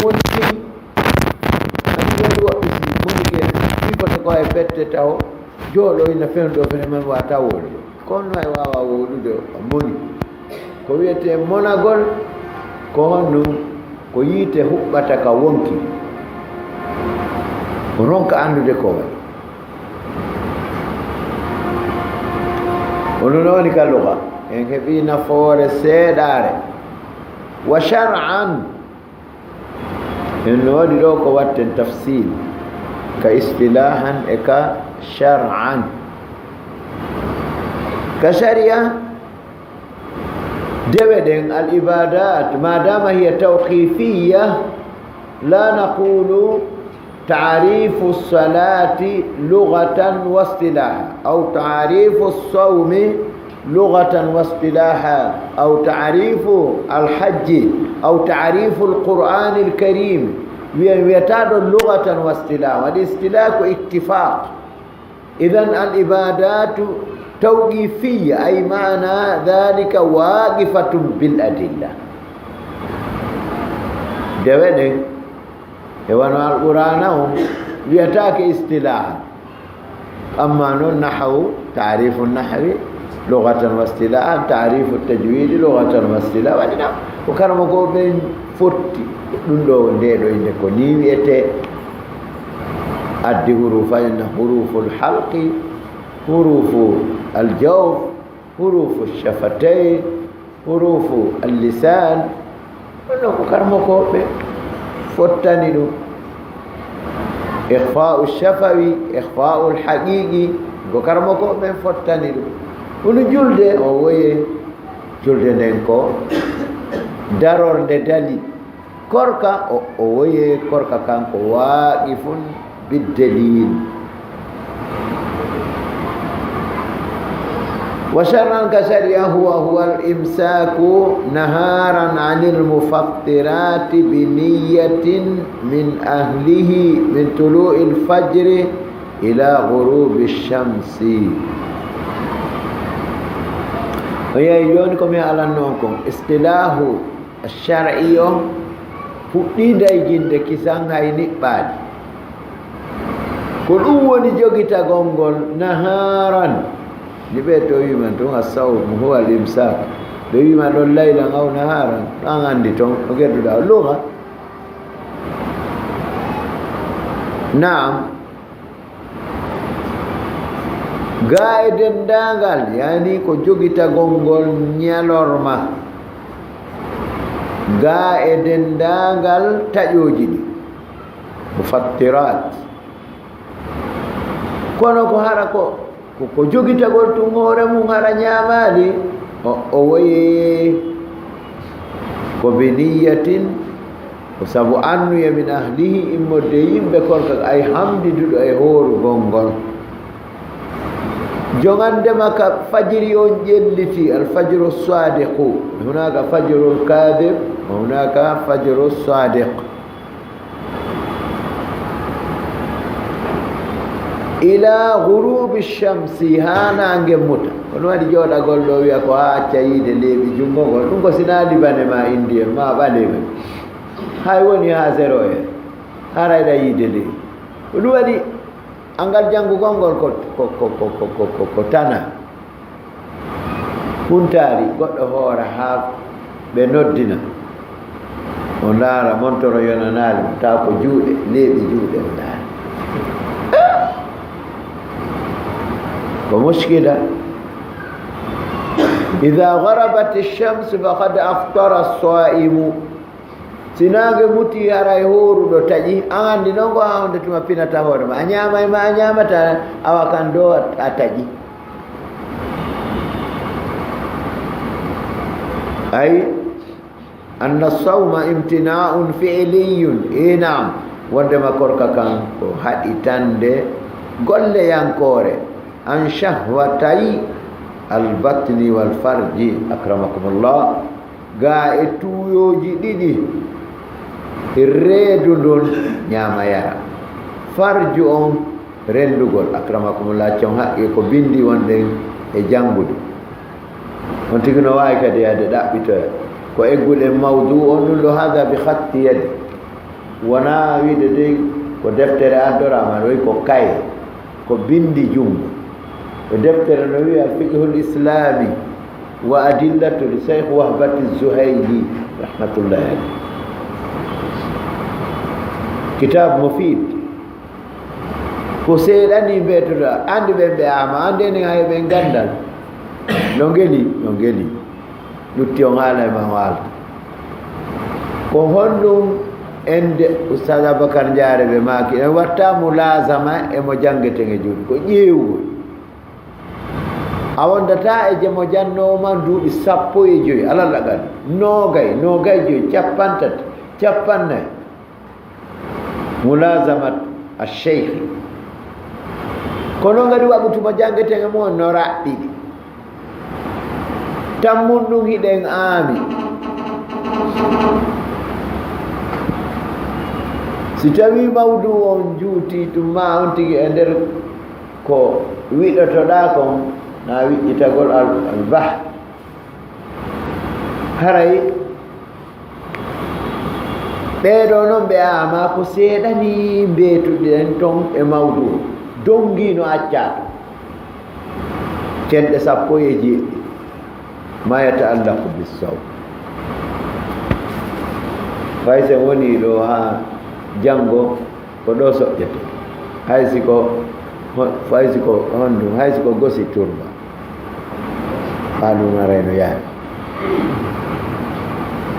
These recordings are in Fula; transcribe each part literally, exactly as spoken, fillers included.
Woni tigi, a yiyan woɓɓe si moni ke, fifata ko e bette taw, jooɗo ina fewndo fene man wa taw woni. Kono no e wawa woɗude moni. Ko wiyete monagol, ko honno, ko yiite huɓɓata ka wonki. Ronka anndude ko waɗi. Ono noon woni ka luga, en heɓi nafoore seeɗaare. Wa shar'an, en no waɗi ɗo ko watten tafsil, ka istilahan e ka shar'an. Ka sharia, dewe ɗen, al ibadat, madama hiya tawqifiyya, la naqulu تعريف الصلاة لغة واصطلاحا، أو تعريف الصوم لغة واصطلاحا، أو تعريف الحج، أو تعريف القرآن الكريم. Wiya, wiyataɗo لغة واصطلاحا. Waɗi istilah ko ittifaq. إذن العبادات توقيفية، أي معنى ذلك واقفة بالأدلة. Dewe ɗen, e wano Alqur'aana on, wiyataake istilahan. Amma non nahawu, taarifu nahwi, lugatan wa istilahan, taarifu tajwidi, lugatan wa istilahan. Waɗi na ko karamoko ɓen fotti. Ɗum ɗo, nde ɗo innde ko ni wiyete. Addi hurufa, inna huruful halqi, hurufu aljawf, hurufu shafatayn, hurufu al-lisan. Ɗum ɗo ko karamokooɓe fottani ɗum. Ikhfa'u shafawi, ikhfa'u al-haqiqi, ko karamokooɓe fottani ɗum. Kono julde, o woye, julde nden ko darorde dali. Korka, o, o woye, korka kan ko waqifun biddalil. Wa shar'an ka sharia huwa, huwa al-imsaku naharan anil mufattirati bi niyyatin min ahlihi min tulu'il fajri ila ghurubi shamsi. O yehi jooni ko mi alanno on kon, istilahu shar'i o fuɗɗii dayginde kisan hay niɓɓaali. Ko ɗum woni jogitagol ngol naharan. Ni ɓe to wiima tun as-sawm huwa al-imsak. Ɓe wiima ɗon laylan aw naharan. An anndi ton, no gedduɗaa o luga. Naam. Gaa e denndaangal, yani ko jogitagol ngol ñalorma. Gaa e denndaangal taƴooji ɗi. Mufattirat. Kono ko hara ko, ko, ko jogitagol tun hoore mum hara ñaamaali, o, o woye ko bi niyyatin, ko sabu annuya min ahlihi, immorde e yimɓe korka, ay hamdiduɗo e hoorugol ngol. Jogandema ka fajiri on ƴelliti, al fajru sadiqu, hunaka fajrul kadib, hunaka fajru sadiq. Ila ghurubi shamsi, haa naange muta. Kono waɗi jooɗagol ɗo wiya ko haa acca yiide leeɓi junngo ngol. Ɗum ko sinaa Libanais ma Indien ma ɓaleeɓe. Hay woni haa zéro heure. Haray ɗa yiide leeɓi. Ko ɗum waɗi angal janngugol ngol ko, ko, ko tana. Huntaari, goɗɗo hoora haa ɓe noddina. O ndaara, montoro yonanaali mo, taw ko juuɗe, leeɓi juuɗe o ndaara. Ko muskila. Ida garabat ash-shams faqad aftara as-saimu. Si naange muti, haray hooruɗo taƴi. An anndi non ko haa honde tuma pinata hoore ma. A ñaamay ma a ñaamata, awa kan do a, a taƴi. Ay, anna sawma imtina'un fi'liyun. Ee, naam. Wondema korka kan ko haɗitande golleyankoore. An shahwatay al-batni wal-farji, akramakumullah. Gaa e tuuyooji ɗiɗi, reedu ndun ñaama yara. Farju on renndugol, akramakumullah, con haqqe ko binndi wonɗen e janngude. On tigi no waawi kadi yaade ɗaɓɓitoya. Ko egguɗen mawdu on ɗun ɗo, hada bi khatti yadi. Wonaa wiide dey ko deftere addoraama, ɗo ko kaye, ko binndi junngo. Ko deftere no wiya Al Fiqhul Islami wa Adillatu li Cheikh Wahbati Zuhayli, rahmatullahi alayh. Kitab mufid. Ko seeɗa ni mbeetuɗa, anndi ɓen ɓe ama, anndi enen hay ɓen ganndal. No ngeli, no ngeli. Lutti on haala e ma o haalta. Ko honɗum ende Ustaz Abakar Njaare ɓe maaki, en watta mulazama e mo janngeten e juuɗe, ko ƴeewugol. A wondataa e je mo jannoowo ma duuɓi sappo e joy, alal aqal, noogay, noogay joy, cappanɗe tati, cappanɗe nayi. Mulazamat al-sheikh. Kono ngadi waɗu tuma janngeten e mo no raɓɓiɗi. Tammun ɗum hiɗen aami. Si tawii mawdu on juuti, ɗum ma on tigi e nder ko wiɗotoɗaa kon, na wiɗɗitagol al-, al-bah. Haray ɓee ɗoo non ɓe ama ko seeɗa ni mbeetuɗen ton e mawdu. Dongi no accaa. Cenɗe sappo e jeeɗiɗi. Ma yata'allaqu bis-sawm. Fay sen wonii ɗoo haa janngo, ko ɗoo soƴƴete. Hay si ko, hay si ko honɗum, hay si ko gosi turba. Haa ɗum aray no yaari.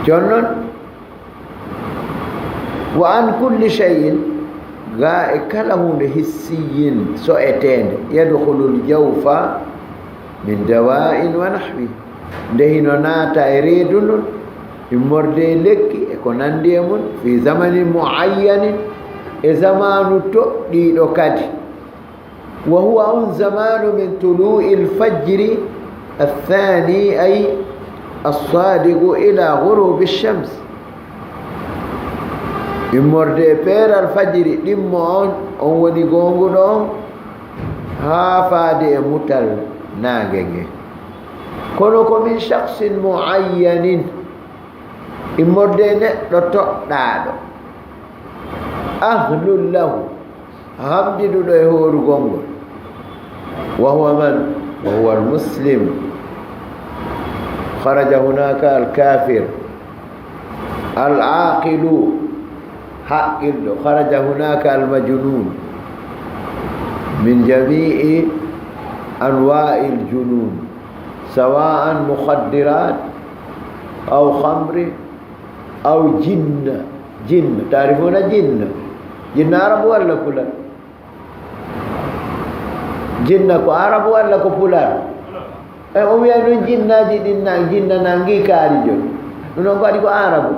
Jooni non, wa an kulli shay'in, gaa e kala huunde hissiyyin so'eteende, yadkhulul jawfa min dawa'in wa nahwi. Nde hino naata e reedu ndun, immorde e lekki e ko nandi e mun, fi zamanin muayyanin, e zamaanu toɗɗiiɗo kadi. Wa huwa on zamaanu min tulu'il fajri athani, ay as-sadiqu, ila ghurubi shams. Immorde e peeral fajiri ɗimmo on, on woni goonguɗo on, haa faade e mutal naange nge. Kono ko min shakhsin muayyanin, immorde e neɗɗo toɗɗaaɗo, ahlun lahu, hamdiɗuɗo e hoorugol ngol. Wa huwa man? Wa huwa al-muslim. Kharaja hunaka al-kafir. Al-aqilu, haqqilɗo. Kharaja hunaka al-majnun. Min jami'i anwa'il junun. Sawa'an mukhaddirat aw khamri aw jinna. Jinna. Taarifuna jinna. Jinna Arabu walla Pulaar? Jinna ko Arabu walla ko Pulaar? E, o wiya nun jinnaaji ɗin na, jinna na ngi kaari jon. Ɗum noon ko waɗi ko Arabu.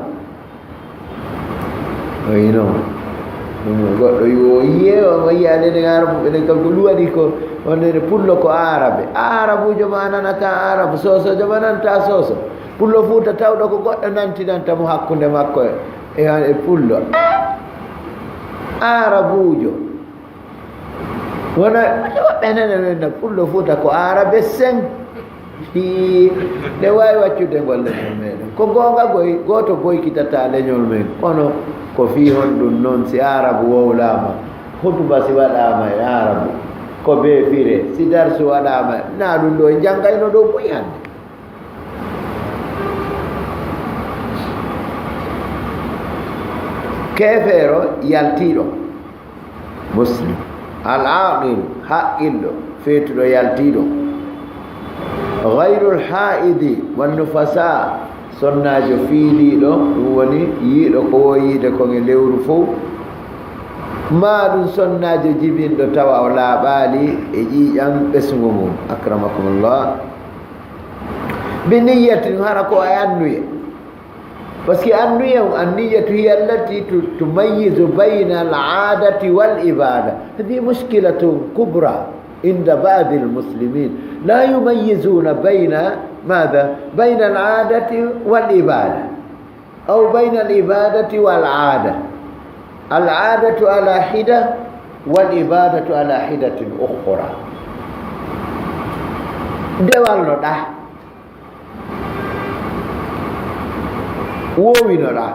O yi noon. Ɗum goɗɗo yo yiye, o yiya ɗen e Arabu, ɓe ɗen kam ko ɗum waɗi ko, on ne Pullo ko Arabe. Arabuujo ma nanata Arabu, Soosoojo ma nanata Sooso. Pullo Fuuta tawɗo ko goɗɗo nantinanta mo hakkunde makko e, e, e Pullo. Arabuujo. Wona, woɓɓe nene men no Pullo Fuuta ko Arabe sen. Hii, ne waawi waccude ngol leñol meɗen. Ko goonga goy, gooto boykitata leñol men. Kono ko fii honɗum noon si Arabu wowlaama, hutuba si waɗaama e Arabu, ko bee fire, si darsu waɗaama, na ɗum ɗo en janngayno ɗo buy hannde. Keefeero yaltiiɗo, Muslim. Al-aaqil, haqqilɗo, feetuɗo yaltiiɗo. Ghayrul haa'idi wan nufasaa, sonnaajo fiiliiɗo, ɗum woni yiiɗo ko woo yiide kon e lewru fow. Maa ɗum sonnaajo jibinɗo tawa o laaɓaali e ƴiiƴam ɓesngu ngun. Akramakumullah. Bi niyyatin, hara ko e annuye. Parce que annuye on, an-niyyatu hiya allati tu-, tumayyizu bayna al-aadati wal ibaada. Hadihi mushkilatun kubra inda ba'di al-muslimin. La yumayyizuna bayna maadha? Bayna al-aadati wal ibaada. Aw bayna al-ibaadati wal aada. Al-aadatu ala hida, wal ibaadatu ala hidatin ukhra. Nde walnoɗaa, woowinoɗaa,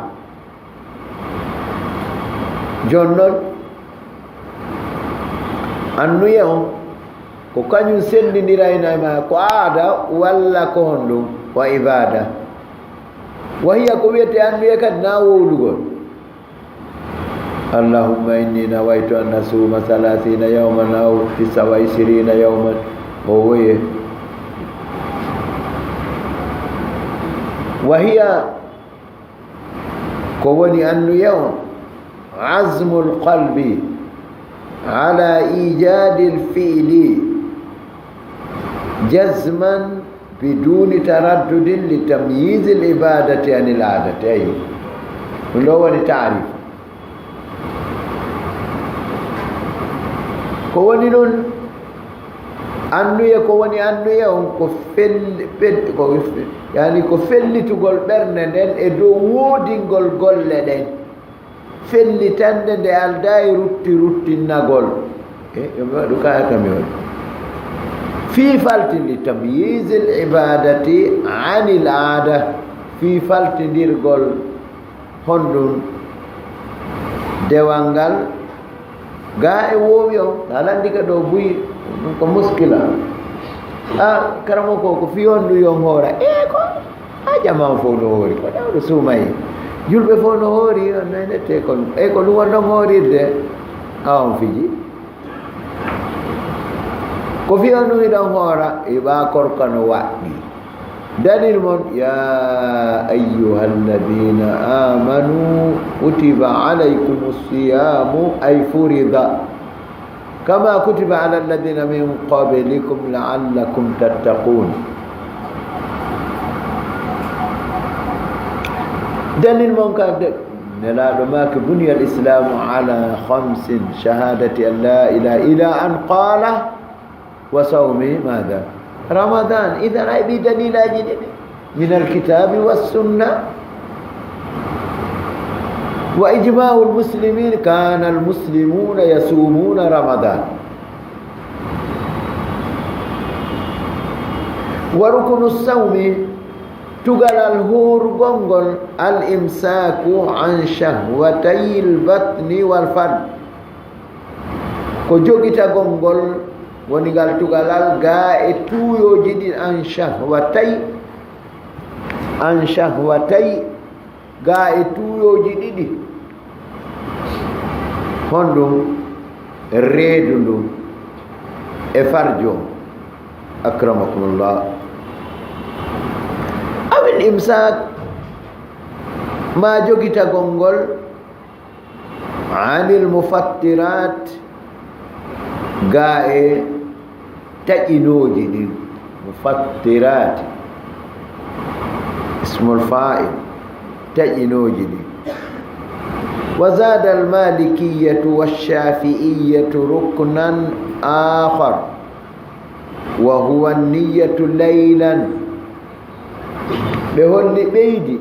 Jooni noon, annuye on, ko kañum senndindirayna e ma, ko aada walla ko honɗum, ko ibaada. Wa hiya, ko wiyetee annuye kadi, na wowlugol. Allahumma inni nawaytu an asuma thalathina yawman aw tisa wa ishirina yawman. O woye. Wa hiya, ko woni annuye on, azmul qalbi ala ijadil fi'li jazman biduni taraddudin li tamyizil ibadati anil adati. Ayi, ɗum ɗo woni taarif. Ko woni ɗum annuye, ko woni annuye on, ko fel-, fel-, ko, yani ko fellitugol ɓernde nden e dow woodingol golle ɗen. Fellitande nde aldaa e rutti ruttinnagol. E, yo mi waɗu kaya kam mi waɗu. Fii faltinde tamyiizil ibaadati anil aada. Fii faltindirgol honɗum dewal ngal. Gaa e woowi on, a lanndi ka ɗo buy, ko muskila. A, karamo ko, ko fii honɗum yon hoora? E ko, a jama on fof no hoori, ko ɗawɗo suumaye. Julɓe fof no hoori, on no enette kon. E ko ɗum wonɗon hoorirde? A on fiji. Ko fii honɗum hiɗon hoora? E ɓa korka no waɗɗi. Dalil mon, ya ayyuhalladhina amanu kutiba alaykumus siyamu ay furida kama kutiba ala alladhina min qablikum la'allakum tattaqun. Dalil mon ka de, Nelaaɗo maaki, buniya al-islamu ala khamsin, shahadati an la ilaha illa an qala, wa sawmi mada? Ramadan. Idan, a heɓi dalilaaji ɗiɗi, min alkitabi wassunna, wa ijma'u almuslimin, kana almuslimuna yasumuna Ramadan. Wa rukunu sawmi, tugalal hoorugol ngol, al imsaku an shahwatayil batni wal farj. Ko jogitagol ngol woni ngal tugalal gaa e tuuyooji ɗin, an shahwatay, an shahwatay, gaa e tuuyooji ɗiɗi. Honɗum? Reedu ndun e farju on. Akramakumullah. Awil imsak, ma jogitagol ngol anil mufattirat, gaa e taƴinooji ɗin. Mufattirat, ismul fa'il, taƴinooji ɗin. Wa zada al malikiyatu wa shafi'iyatu ruknan akhar, wa huwa niyatu laylan. Ɓe holli ɓeydi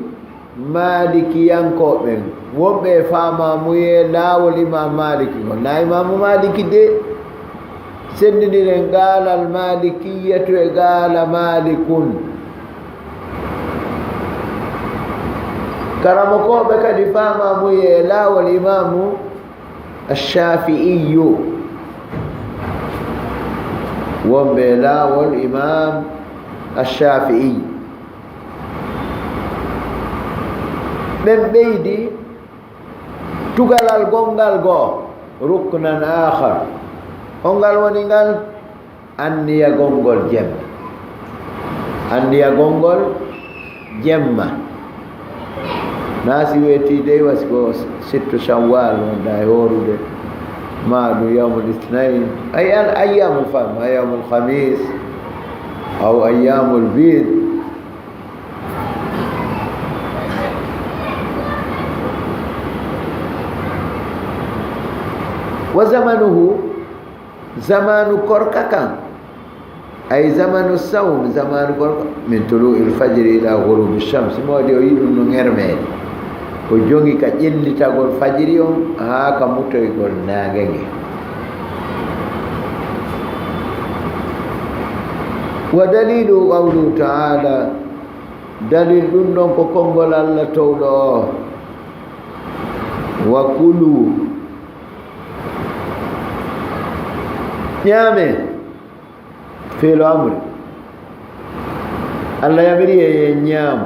Maalikiyankooɓe ɓen, wonɓe e faamaamuye laawol Imam Maaliki ngol. Na Imaamu Maaliki de, senndindiren qaalal Maalikiyatu e qaala Maalikun. Karamokooɓe kadi faamaamuye e laawol Imaamu Ash-Shaafi'iyyu, wonɓe e laawol Imam Ash-Shaafi'i. Ɓen ɓeydi tugalal gonngal goo, ruknan aakhar. Hongal woni ngal? Anniyagol ngol jemma. Anniyagol ngol jemma. Na si weeti dey, wa si ko sittu Shawwal wonɗaa e hoorude, ma ɗum yawmul ithnayn, ay, al ayyamul fam, ma yawmul khamis, aw ayyamul bid. Wa zamanuhu, zamanu korka kan, ay zamanu sawm, zamanu korka, min tulu'il fajri ila ghurubi shams, mo waɗi o yiɗum no ŋermeede, o jogi ka ƴellitagol fajiri on haa ka mutoygol naange nge. Wa dalilu qawluhu ta'ala, dalil ɗum ɗon ko konngol Allah towɗo o, wa kulu, Ñaame. Fiilu amri. Allah yamiri e ye ñaamu.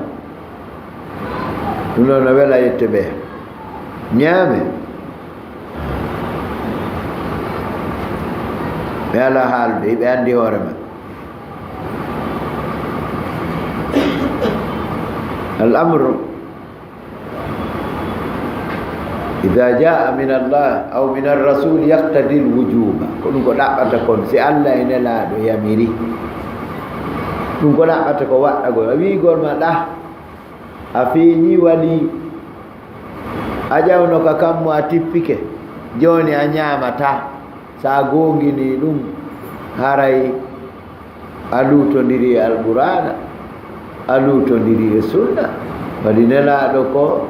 Ɗum ɗo no wela yette ɓe. Ñaame. Ɓe alaa haalde, ɓe anndi hoore maɓɓe. Al amru. Ida jaa min Allah aw min arrasul yaqtadi lwujuba. Ko ɗum ko ɗaɓɓata kon, si Allah e Nelaaɗo yamiri. Ɗum ko ɗaɓɓata ko waɗɗagol. A wiigol ma ɗah, a feeñi wali. A ƴawno ka kammu a tippike. Jooni a ñaamataa. Sa goongini ɗum, haray a luutondiri e Alqur'aana, a luutondiri e Sunna. Waɗi Nelaaɗo ko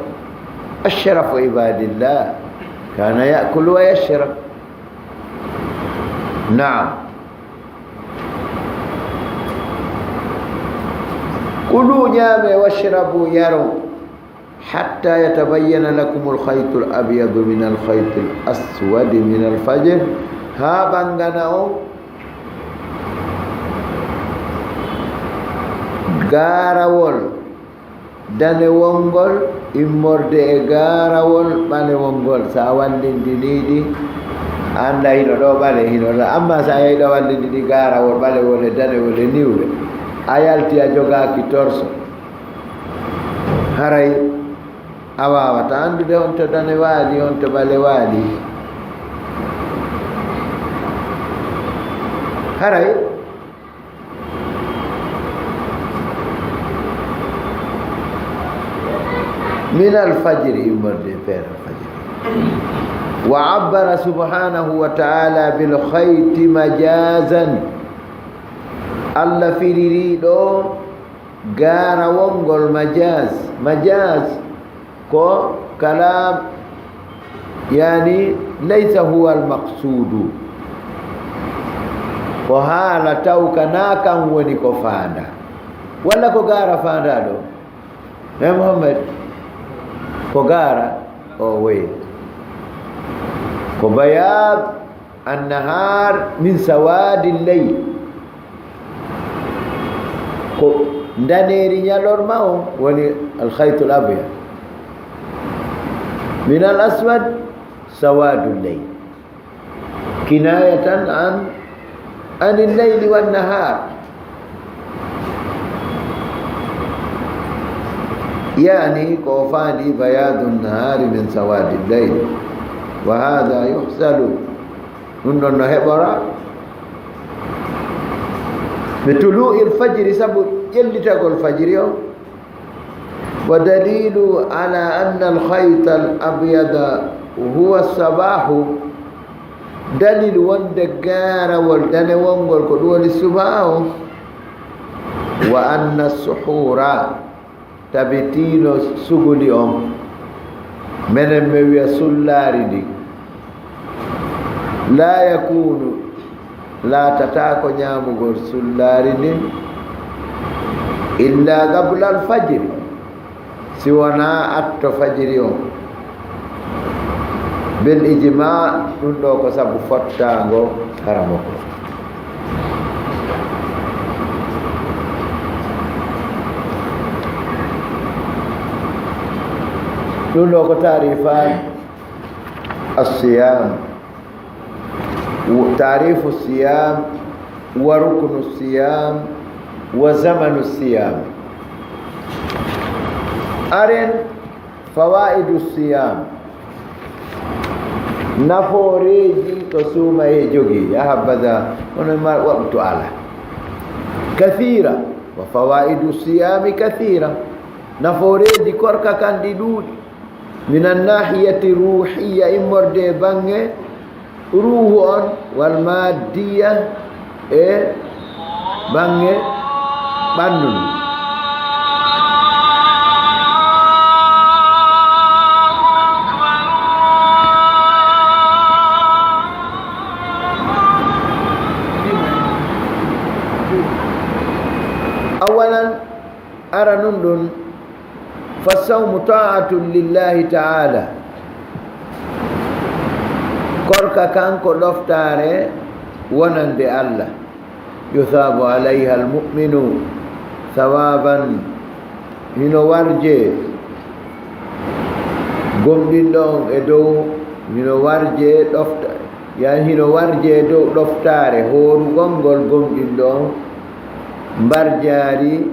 ashrafu ibadillah, kana yakulu wa yashrab. Naam. Kulu, ñaame, washrabu, yaro. Hatta yatabayyana lakumul khaytul abyadu minal khaytil aswadi minal fajr, haa ɓangana on gaarawol danewol ngol immorde e gaarawol ɓalewol ngol. So a wallindinii ɗi, a annda hino ɗo ɓale, hino ɗo. Amma so a yehi ɗo wallindinii gaarawol ɓalewol e danewol e niwre, a yalti a jogaaki torso. Haray a waawataa anndude on to dane waali, on to ɓale waali. Haray min alfajri, immorde e feere alfajri. Wa abbara subhanahu wa ta'ala bil khayti majazan. Allah firiri ɗo gaarawol ngol majaz. Majaz ko kalaam, yani, laysa huwa almaqsuudu. Ko haala taw ka naa kan woni ko faanda. Walla ko gaara faanda ɗo? He Muhammad, ko gaara o woye. Ko bayaad Annahaar min sawaadi leyl. Ko ndaneeri ñalorma on woni alkhaytul abyad. Min al aswad sawaadu leyl. Kinayatan an, an al leyli wan nahaar. Yani ko faandi bayaadu nahaari min sawaadi leyl. Wa hada yuhsalu. Ɗum ɗon no heɓora. Bi tuluu'il fajri, sabu ƴellitagol fajiri o. Wa dalilu ala anna al khayta al abyada huwa sabahu. Dalil wonde gaarawol danewol ngol ko ɗum woni subaa o. Wa anna suhuura. Tabitiino suguli on, menen men wiya sullaari ndin, laa yakuunu, laatataako ñaamugol sullaari ndin, illaa qabla alfajri, si wonaa atto fajiri on. Bil ijmaa, ɗum ɗo ko sabu fottaango haramoko. Ɗum ɗo ko taarifa assiyam, taarifu siyam, wa ruknu siyam, wa zamanu siyam. Aren fawaidu siyam, nafooreeji ko suumayee jogii, ya habbaza, hono ma waqtu ala. Kathira, wa fawaidu siyami kathira, nafooreeji korka kan ɗi ɗuuɗi. Min annahiyati ruhiyya, immorde e baŋŋe ruuhu on, wal maddiya, e baŋŋe ɓanndu ndu. Awalan, aranun ɗun, fa sawmu ta'atun lillahi ta'ala. Korka kan ko ɗoftaare wonande Allah. Yusaabu alayha almu'minu sawaaban, hino warje gomɗinɗo on e dow, hino warje ɗofta, yani hino warje dow ɗoftaare hoorugol ngol gomɗinɗo on mbarjaari,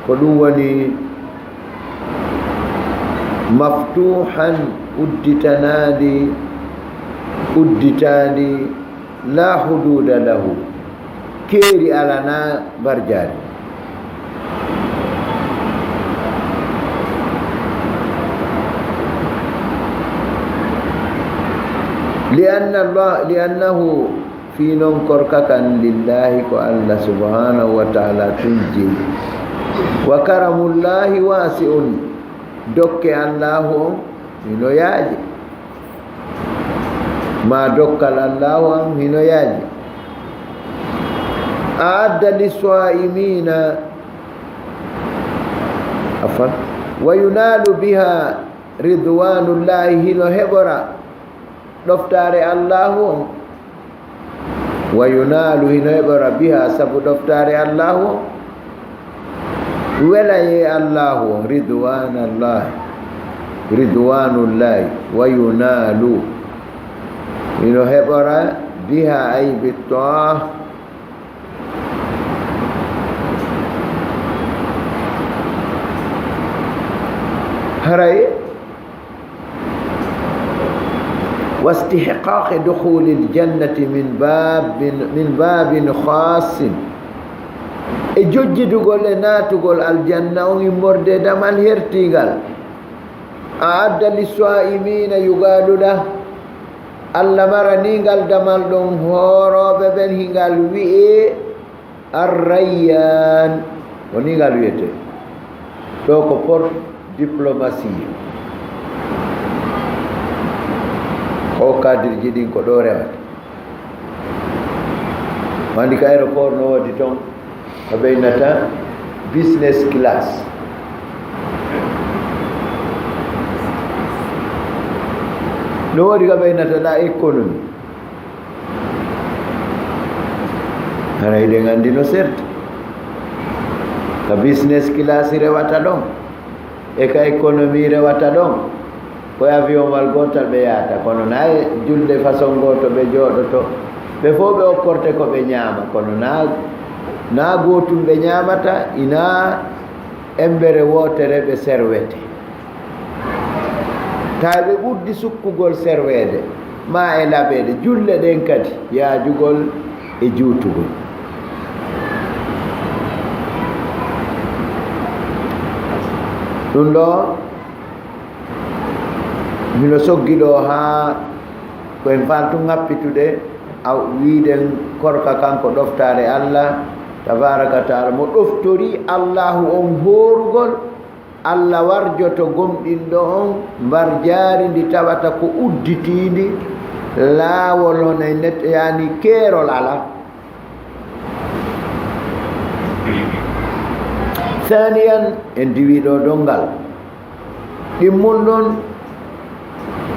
ko ɗum woni maftuhan, udditanaandi, udditaandi, la hududa lahu, keeri alanaa mbarjaari. Li anna Allah, li annahu, fii non korka kan, lillahi, ko Allah subhanahu wa ta'ala tun jeyi. Wa karamullahi wasi'un, dokke Allahu on hino yaaji. Ma dokkal Allahu on hino yaaji. A'adda lis-sa'imina, afwan, wa yunalu biha ridwanullahi, hino heɓora ɗoftaare Allahu on. Wa yunalu, hino heɓora biha, sabu ɗoftaare Allahu on. Welayee Allahu on, ridwanallahi, ridwanullahi, wa yunalu, hino heɓora biha, ay bi ta'a. Haray, wastihqaqi dukhulil jannati min babin, min babin khassin, e jojjidugol e naatugol aljanna on immorde e damal hertingal. A'adda lis-sa'imina, yugaluɗa, Allah marani ngal damal ɗon hoorooɓe ɓen, hingal wi'ee Ar-Rayyan, ko ni ngal wiyetee. Ɗo ko porte diplomatie. Ko kadirji ɗin ko ɗo rewata. Wandi ka aéroport no woodi ton, ko ɓe innata business class. No woodi ka ɓe innata la économie. Hara hiɗen anndi no serti. Ka business class rewata ɗon, e ka économie rewata ɗon, ko e avion mal gootal ɓe yahata, kono na e julde façon gooto ɓe jooɗoto. Ɓe fof ɓe okkorte ko ɓe ñaama, kono na, na gootum ɓe ñaamata, ina embere wootere ɓe serwete. Tawi ɓe ɓurdi sukkugol serweede, ma e laɓeede, julle ɗen kadi, yaajugol e juutugol. Ɗum ɗo hino soggi ɗo haa ko en faaltu ŋappitude, a wiiden korka kanko ɗoftaare Allah tabaraka wa taala, mo ɗoftori Allahu on hoorugol, Allah warjoto gomɗinɗo on mbarjaari ndi tawata ko udditiindi laawol, hono e net-, yani keerol alaa. Thaniyan, en diwi ɗo donngal. Ɗimmun ɗon,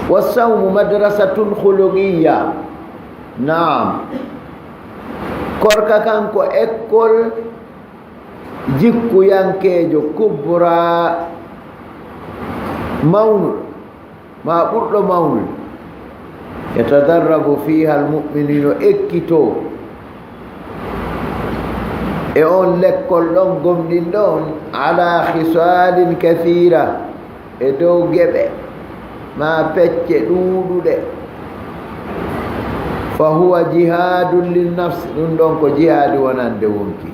wa sawmu madrasatun khuluqiyya. Naam. Korka kan ko ekkol jikkuyankeejo kubra mawnuɗo, ma ɓurɗo mawnude. Yatadarrabu fiha almu'minu, no ekkitoo e on lekkol ɗon gomɗinɗo on, ala khisalin kathira, e dow geɓe ma pecce ɗuuɗuɗe. Fa huwa jihadun lin nafsi, ɗum ɗon ko jihaadi wonande wonki.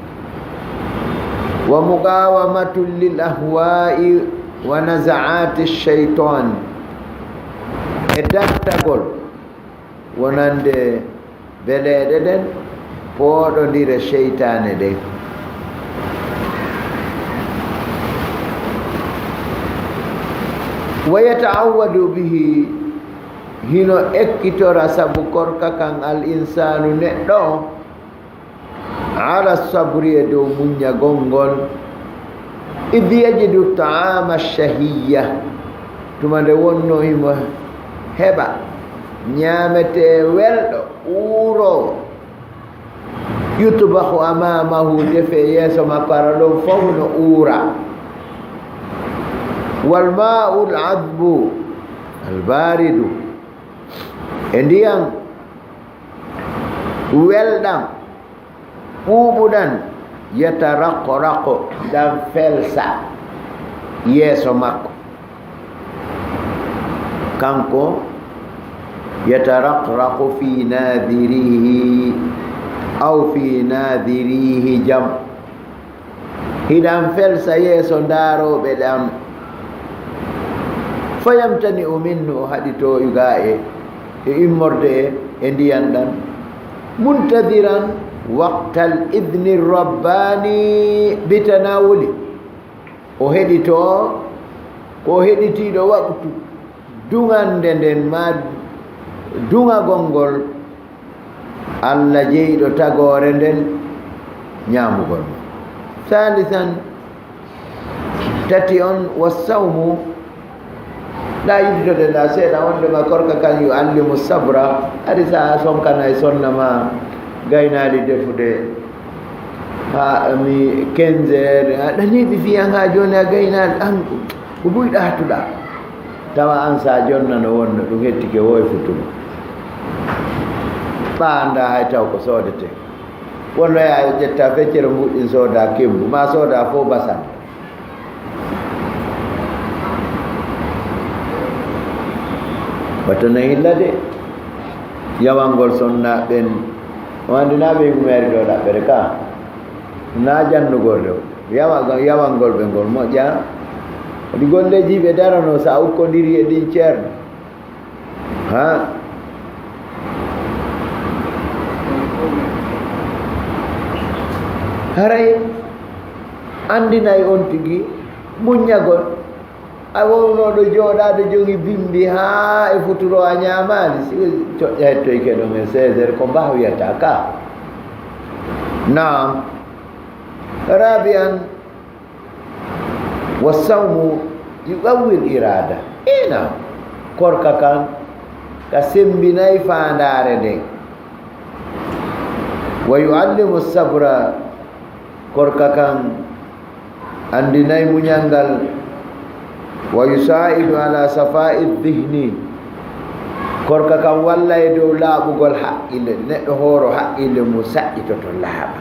Wa muqawamatun lil ahwa'i wa nazaati shaytan, e dartagol wonande beleeɗe ɗen, pooɗondire seytaane ɗen. Wa yata'awwadu bihi, hino ekkitora sabu korka kan al insaanu neɗɗo, ala sabri, e dow muññagol ngol, id yajidu ta'ama shahiyya, tuma nde wonno himo heɓa ñaametee welɗo, uuroowo, Yutbahu amamahu, defe yeeso makko, hara ɗon fof no uura. Wal ma'ul adbu al baridu, e ndiyam welɗam ɓuuɓuɗam, yataraqraqu, ɗam felsa yeeso makko. Kanko, yataraqraqu fi nadirihi aw fi nadirihi jam. Hiɗam felsa yeeso ndaarooɓe ɗam. Fayamtani'u minhu, o haɗi to yuga e, e immorde e, e ndiyan ɗan. Muntadiran waqtal idni rabbani bitanawuli. O heɗito, ko o heɗitiiɗo waqtu duŋande nden, ma duŋagol ngol Allah jeyɗo tagoore nden ñaamugol mo. Salisan, tati on, wassawmu, ɗa yiɗitoɗen ɗa seeɗa, wonde ma korka kan yu'allimu sabra, ari sa sonkana e sonna ma gaynaali defude. Ha mi quinze heures, a ɗaniiɓe fiyan ha jooni a gaynaali, an ko buy ɗaatuɗa. Tawa an sa jonnano wonno ɗum hettike wo e futuro. Ɓaanda hay taw ko soodete. Wonno yaa ƴetta feccere mbuɗɗin sooda kembu, ma sooda fof basan. Wata na hilla de. Yawangol sonna ɓen. O anndi na ɓe yugu meeri ɗo ɗaɓɓere ka. Na jannugol ɗo. Yawa-, yawangol ɓe ngol moƴƴa. Waɗi golleeji ɓe darano sa ukkondiri e ɗin ceerno. Ha? Haray anndinay on tigi muññagol. A wonno ɗo jooɗaade jogi bimbi haa e futuro a ñaamaali. Si coƴƴa hettoyke ɗon e seize heures, ko mbaa wiyata ka? Naam. Rabi'an, wa sawmu yuqawwil irada. Ina korka kan ka sembinay faandaare nden. Wa yuallimu sabra, korka kan anndinay muñal ngal. Wa yusaidu ala safai dhihni, korka kan wallay dow laaɓugol haqqille, neɗɗo hooro haqqille mum saƴƴitoto laaɓa.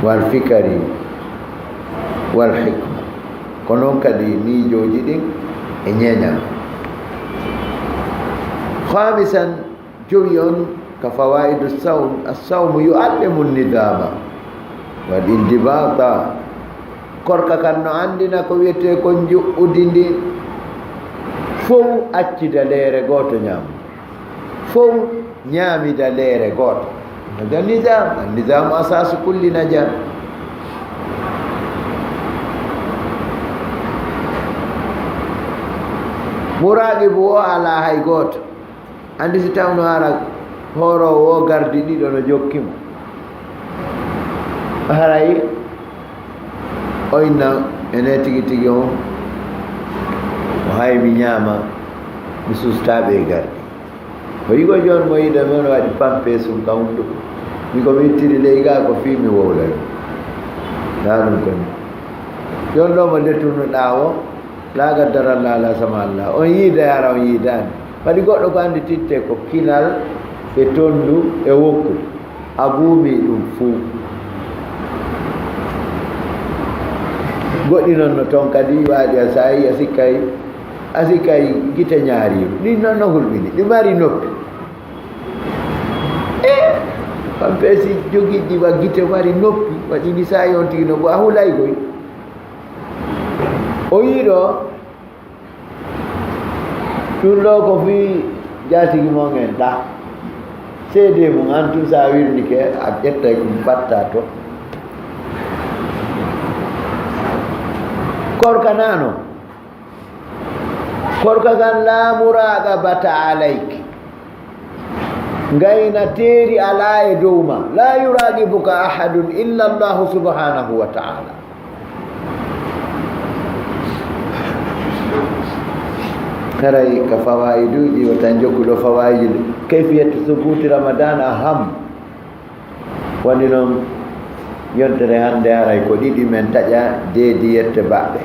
Wal fikari wal hikma, ko noon kadi miijooji ɗin e ñeeñal. Khamisan, jowi on ka fawaidu sawm, assawmu yuallimu nidama wal indibata. Korka kan no anndina ko wiyetee ko njuɓɓudi ndi, fow accida leere gooto ñaam, fow ñaamida leere gooto. Naja nizam, an nizamu asasu kulli naja. Muraqibu o alaa hay gooto. Anndi si tawno hara hooroowo o gardi ɗiɗo no jokki mo. Haray o inna ene tigi tigi on o hay mi ñaama, mi susta ɓe gardi. O yigo jooni mo yiɗa mi on waɗi pampe sum ka hunduko. Mi ko mi ittiri ley ga ko fii mi wowlay. Na ɗum koni. Jooni ɗo mo dettuno ɗaawo, laaga daral laala sama Allah. On yiida yara on yiidaani. Waɗi goɗɗo ko anndi titte ko kinal e tondu e wokku. A guumi ɗum fuu. Goɗɗi noon no toon kadi waaɗi a saayi a sikkay, a sikkay gite ñaariiru. Ɗin noon no hulɓini. Ɗi mari noppi. E kam peesi jogiiɗi wa gite mari noppi. Waɗi ni saayi on tigi no bo a hulay koy. O yiɗo Ɗum ɗo ko fii jaatigi mon en ɗa. Seedee mum, an tun, so a wirndike, a ƴettay ko mbatta to. Korka nano. Korka kan, la muraqabata alayk. Ngayna teeri alaa e dow ma. La yuraqibuka ahadun illa Allahu subhanahu wa ta'ala. Haray ka fawaayiduuji, wota en jokku ɗo fawaayiduuji. Kayfiyatu subuuti Ramadan aham. Woni noon, yontere hannde haray ko ɗiɗi men taƴa deedi yette baɗɗe.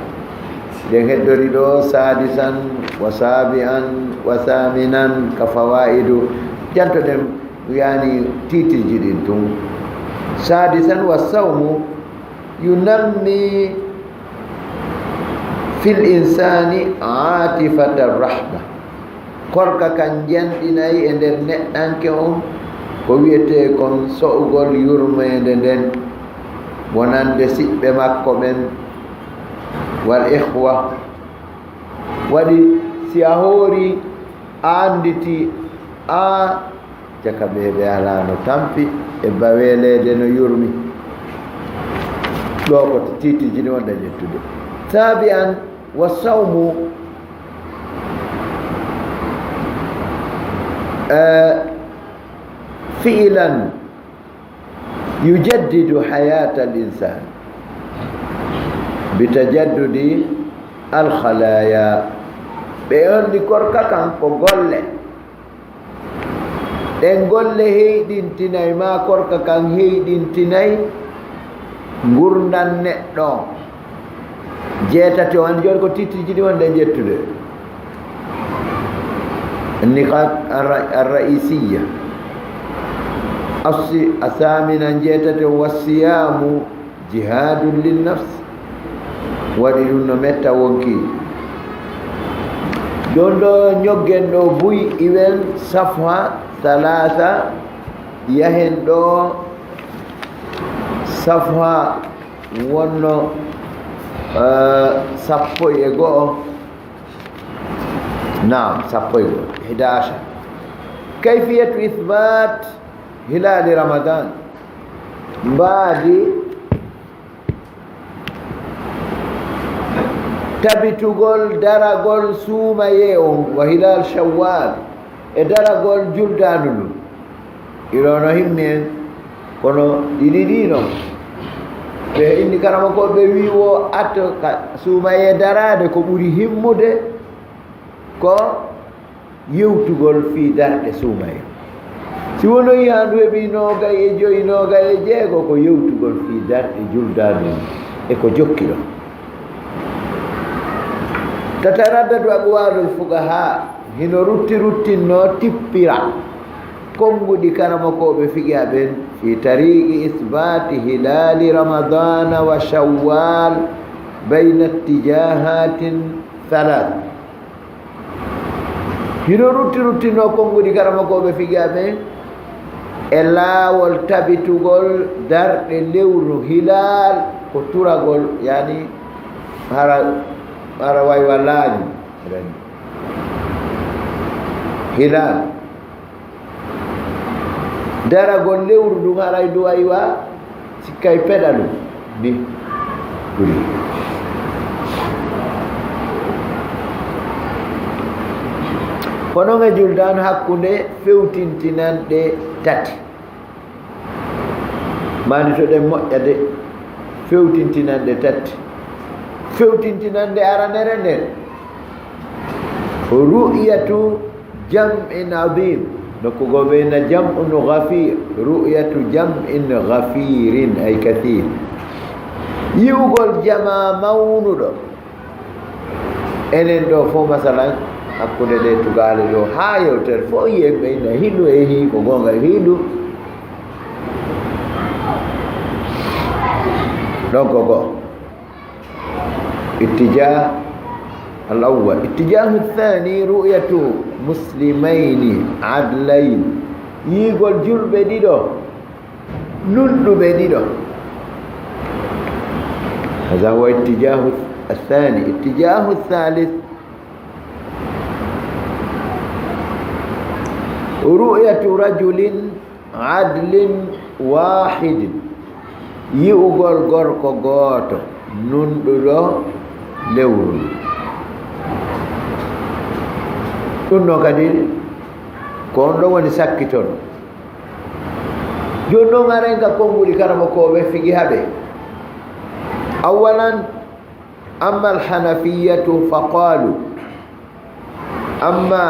Ɗen heddori ɗo saadisan wa saabi'an wa saaminan ka fawaayidu. Jantoɗen yani tiitirji ɗin tun. Saadisan wa sawmu yunammi fil insaani aatifata rahma. Korka kan njanɗinay e nder neɗɗanke on ko wiyetee kon so'ugol yurmeende nden, wonande siɓɓe makko ɓen, wal ikhwa. Waɗi si a hoori, a annditi, a caka ɓe ɓe alaa no tampi e baweeleede no yurmi. Ɗo ko tiitiji ɗi wonɗen ƴettude. Saabi an, wa sawmu, eh, fi'ilan yujaddidu hayata al insan bi tajaddudi al khalaya. Ɓe on ɗi korka kan ko golle. Ɗen golle heyɗintinay, maa korka kan heyɗintinay ngurndan neɗɗo. Jeetati o, hannde jooni ko tiitiji ɗi wonɗen ƴettude. Niqat arra-, arraisiya. Assi-, asamina, jeetati o, wassiyamu jihadun linnafs. Waɗi ɗum no metta wonki. Ɗon ɗo ñoggen ɗo buy, iwen safha salaasa, yahen ɗo safha wonno, eh, sappo e go'o. Naam, sappo e go'o. Ihda ashar. Kayfiyatu ithbat hilali Ramadan. Mbaadi tabitugol daragol suumayee on, wa hilal Shawwal, e daragol juldaandu ndun. Ilo no himmi en, kono ɗiɗi ɗi non, ɓe inni karamokooɓe ɓe wii wo ato ka suumayee daraade ko ɓuri himmude ko yewtugol fii darɗe suumayee. Si wonoyi haa ndu heɓi noogay e joyi, noogay e jeego, ko yewtugol fii darɗe juldaandu e ko jokki ɗon. Tataraddadu aqwalul fuqaha, hino rutti ruttinnoo tippira konnguɗi karamokooɓe fiqha ɓen fii tariqi isbaati hilaali Ramadana wa Shawwal bayna ittijahatin thalath. Hino rutti ruttinoo konnguɗi karamokooɓe fiqha ɓen e laawol tabitugol darɗe lewru hilaal ko turagol, yani hara, hara waywa laañu. Hilaal. Daragol lewru ndun haray ndu waywa sikkay peɗalu ni ɓuri. Kono e juldan hakkunde fewtintinanɗe tati. Mani to ɗen moƴƴa de, fewtintinanɗe tati. Fewtintinanɗe aranere nden, ru'yatu jam'in adim. Nokku goo ɓe na jam'un ghafir, ru'yatu jam'in ghafirin, ay kathir. Yi'ugol jamaa mawnuɗo. Enen ɗo fof, masalan, hakkunde ɗe tugaale ɗo, haa yewtere fof, yi'en ɓe ina hiilu e hii, ko goonga e hiilu. Donc, ko goo. Ittijah al awwal. Ittijahu thani, ru'yatu muslimayni adlayn. Yiigol julɓe ɗiɗo nunɗuɓe ɗiɗo. Hadha huwa ittijahu athani. Ittijahu thalith, ru'yatu rajulin adlin wahidin. Yi'ugol gorko gooto nunɗuɗo lewru. Ɗum ɗon kadi ko on ɗon woni sakkitono. Jooni noon, haren ka konnguɗi karamokooɓe fiqhi haɓe. Awwalan, amma al-Hanafiyyatu fa qaalu, Amma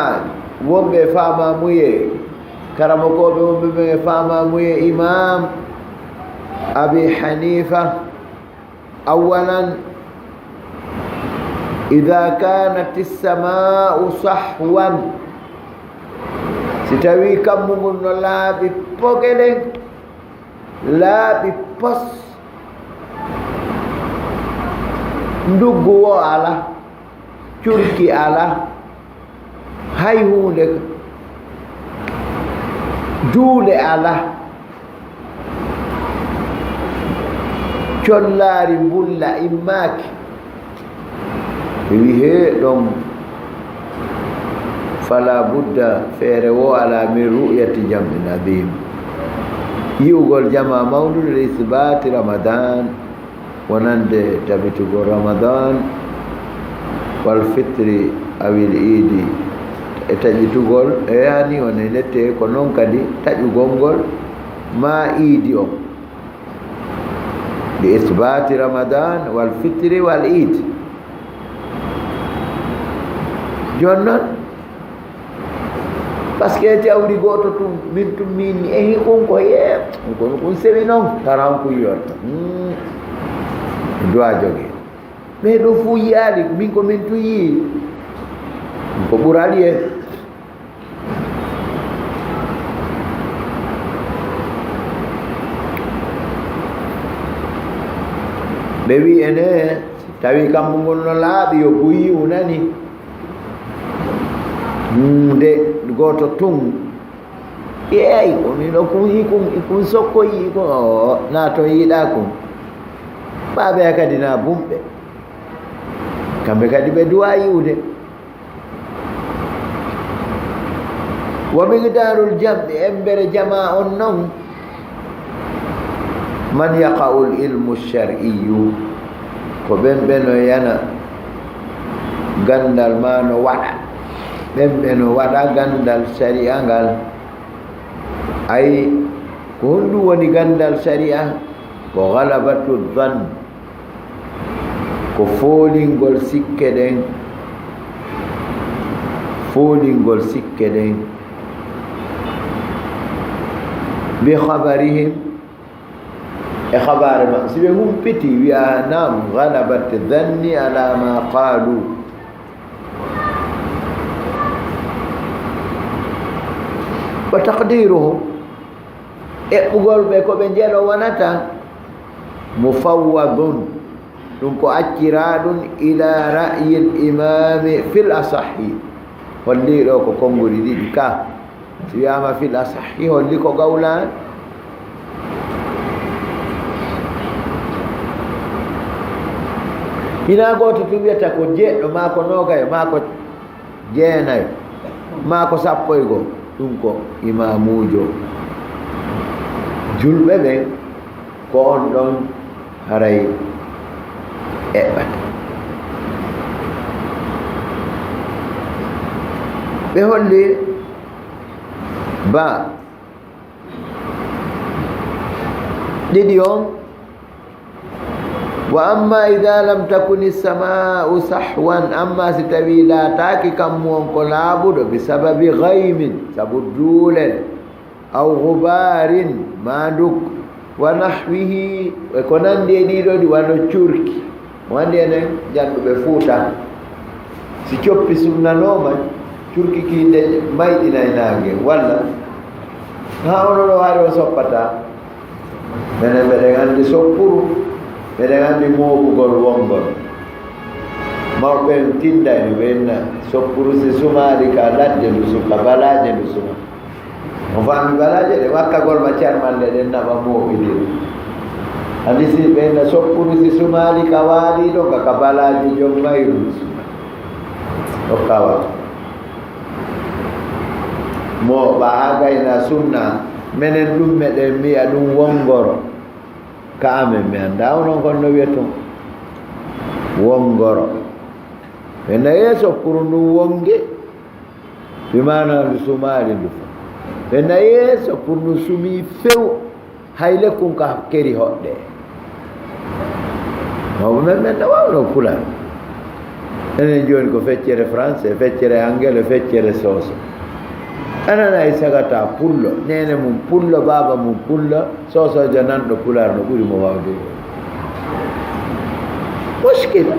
wonɓe e faamaamuye, karamokooɓe wonɓe ɓen e faamaamuye, Imaam Abi Haniifa, awwalan, idaa kaanati samaa'u sahwan, si tawii kammu ngun no laaɓi pogele, laaɓi pos, nduggu woo alaa, curki alaa, hay huunde, duule alaa, collaari mbulla immaaki. Ɓe wi'i, hee ɗon, fala budda, feere woo alaa, min ru'yati jam'in adim, yi'ugol jamaa mawndude, li isbaati Ramadan, wonande tabitugol Ramadan, wal fitri, awil iidi, e taƴitugol, e yaani on e nette, ko non kadi taƴugol ngol maa iidi on. Li isbaati Ramadan wal fitri wal iid. Jooni non, parce que jawdi gooto tun, min tun min ni, ehi, kun ko yee, kun, kun sewi non, taran kun yorta. Hmm. Duwa jogi. Ɓee ɗoo fuu yiyaali, min ko min tun yii. Ko ɓurali en. Ɓe wi'i ene, tawi kammu ngun no laaɓi, yo buyi unani. Nde gooto tun, eey, ko min ɗoo kun, i kun, i kun sokkoyi, i kun, o, naa ton yiɗaa kun. Ɓaaɓe kadi naa bumɓe. Kamɓe kadi ɓe duwaa yi'ude. Wa miqdaarul jam'i, embere jamaa on non, man yaqa'ul ilmu shar'iyyu, ko ɓen ɓe no yana ganndal maa no waɗa, ɓen ɓe no waɗa ganndal sari'a ngal. Ay, ko honɗum woni ganndal sari'a? Ko ghalabatu dhann, ko foolingol sikke ɗen, foolingol sikke ɗen, bi khabarihim, e khabaare maɓɓe. Si ɓe humpiti, wi'a, naam, ghalabat dhanni ala ma qalu. Wa taqdiruhum, eɓɓugol ɓe ko ɓe njelo wonata, mufawwadun, ɗum ko acciraaɗum ila ra'yil imaami fil asahhi, holliiɗo ko konguɗi ɗiɗi ka. Si wiyaama fil asahhi, holli ko gawlaan. Hinaa gooto tun wiyata ko jeeɗiɗo, maa ko noogayo, maa ko jeenayo, maa ko sappo e go'o, ɗum ko imaamuujo julɓe ɓen, ko on ɗon haray eɓɓata. Ɓe holli ba ɗiɗi on, wa amma idha lam takuni samaa'u sahwan, amma si tawi laataaki kammu on ko laaɓuɗo, bi sababi ghaymin, sabu duulel, aw ghubaarin, maa nduk, wa nahwihi, e ko nanndi e ɗiɗo ɗi, wano curki. Mo anndi enen jannduɓe Fuuta, si coppi sunnanooma, curki ki nde mayɗinay naange, walla? Haa onon o waari o soppata. Menen meɗen anndi soppuru, meɗen anndi mooɓugol wonngol. Mawɓe en tinndayno ɓe inna soppuru si sumaali ka ladde ndu suka, balaaje ndu suma. On faami balaaje ɗe wakkagol ma carmalle ɗen naɓa mooɓidira. Anndi si ɓe inna soppuru si sumaali ka waali ɗon ka, ka balaaje jom mayru ndu suma. O kawa. Mooɓa haa gayna sunna, menen ɗum meɗen mbi'a ɗum wonngoro. Ka amen, mi anndaa onon kon no wi'aton. Wonngoro. Ɓe na yeeso pour ndun wonngi, bi maana ndu sumaali ndu. Ɓe na yeeso pour ndu sumii few, hay lekkun ka keri hoɗde. Mawɓe men, men na waawno Pulaar. Enen jooni ko feccere français, feccere anglais, feccere soose. Anana e sagata pullo, neene mum pullo, baaba mum pullo, soosoojo nanɗo pulaar no ɓuri mo waawde. Muskila.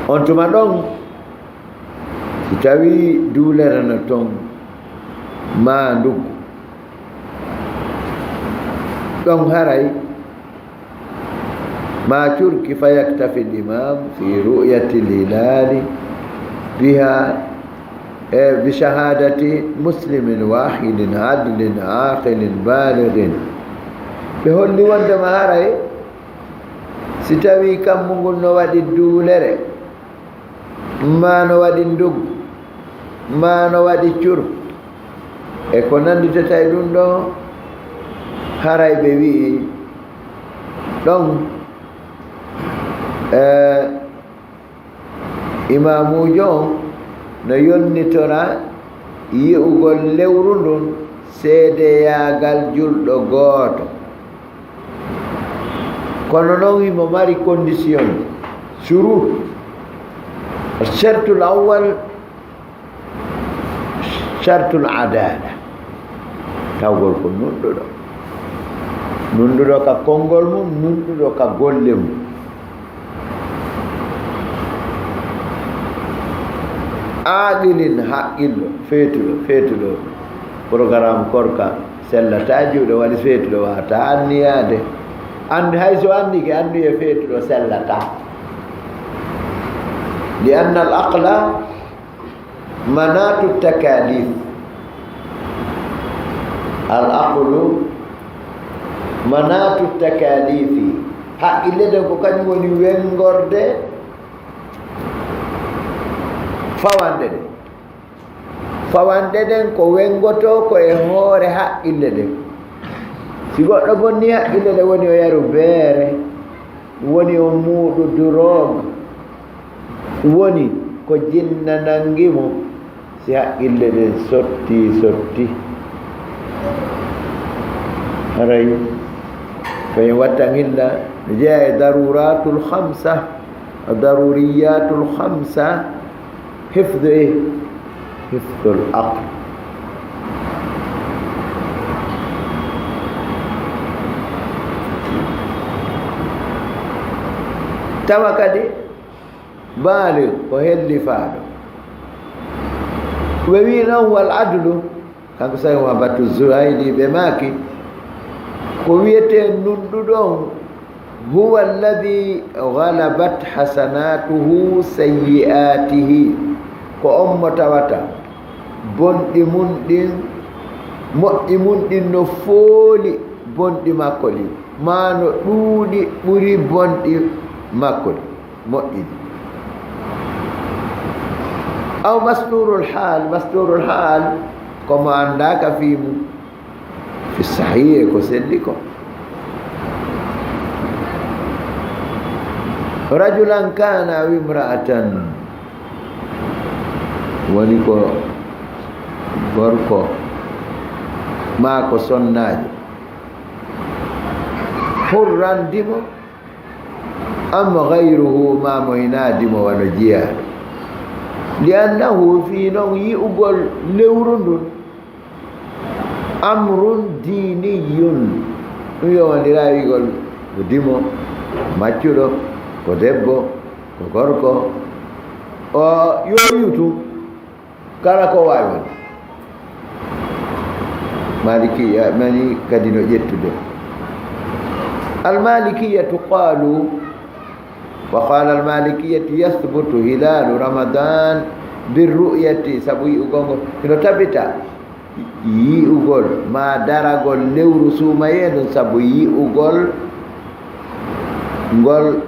On tuma ɗon, si tawii duulere no ton, maa nduggu, ɗon haray ma curki, fa yaktafi al-imam fi ru'yati al-hilali biha, e, bi shahadati muslimin wahidin adlin aqilin balighin. Ɓe holli wondema haray si tawi kammu ngun no waɗi duulere, maa no waɗi nduggu, maa no waɗi cur, e ko nannditata e ɗum ɗo, haray ɓe wi'i ɗon, e, imaamuujo on no yonnitora yi'ugol lewru ndun seedeyaagal julɗo gooto. Kono non himo mari condition, shurut. Shartul awwal, shartul adala. Tawgol ko nunɗuɗo. Nunɗuɗo ka konngol mum, nunɗuɗo ka golle mum. Aaqilin, haqqillo, feetuɗo, feetuɗo. Programme korka sellataa, juuɗe waɗi feetuɗo, waawataa anniyaade. Anndi, hay so anndike, annduyee feetuɗo sellataa. Li anna al aqla manatu takalif. Al aqlu manatu takalifi. Haqqille ɗen ko kañum woni wenngorde fawande ɗen. Fawande ɗen ko wenngotoo ko e hoore haqqille ɗen. Si goɗɗo bonnii haqqille ɗen, woni o yaru beere, woni o muuɗu duroog, woni ko jinna nanngi mo, si haqqille ɗen sotti, sotti. Haray, ko en wattan hilla, no jeyaa e daruratul khamsa, daruriyatul khamsa, hifdu e hifdul aql. Tawa kadi, baali ko hellifaaɗo. Ɓe wi'i non wal adlu, kanko Sayhu Abatu Zuhayli ɓe maaki, ko wi'etee nunɗuɗo on, huwa alladhi ghalabat hasanatuhu sayyi'atihi, ko on mo tawata bonɗi mun ɗin, moƴƴi mun ɗin no fooli bonɗi makko ɗin, maa no ɗuuɗi ɓuri bonɗi makko ɗin. Moƴƴi. Aw masturul haal, masturul haal ko mo anndaaka fii mum. Fi sahiih ko selli ko. Rajulan kaana aw imra'atan, woni ko gorko maa ko sonnaajo. Hurran dimo, am ghayruhu, maa mo hinaa dimo wano jiyaaɗo. Li annahu, fii non yi'ugol lewru ndun, amrun diiniyun, ɗum yowandiraa wi'ugol ko dimo, maccuɗo, ko debbo, ko gorko, o yo yi'u tun. Kala ko waawi won. Malikiya, mani kadi no ƴettude. Almalikiyatu qalu, wa qala almalikiyatu yathbutu hilalu Ramadan birru'yati, sabu yi'ugol ngol. Hino tabita yi'ugol ma daragol lewru suumayee ndun sabu yi'ugol ngol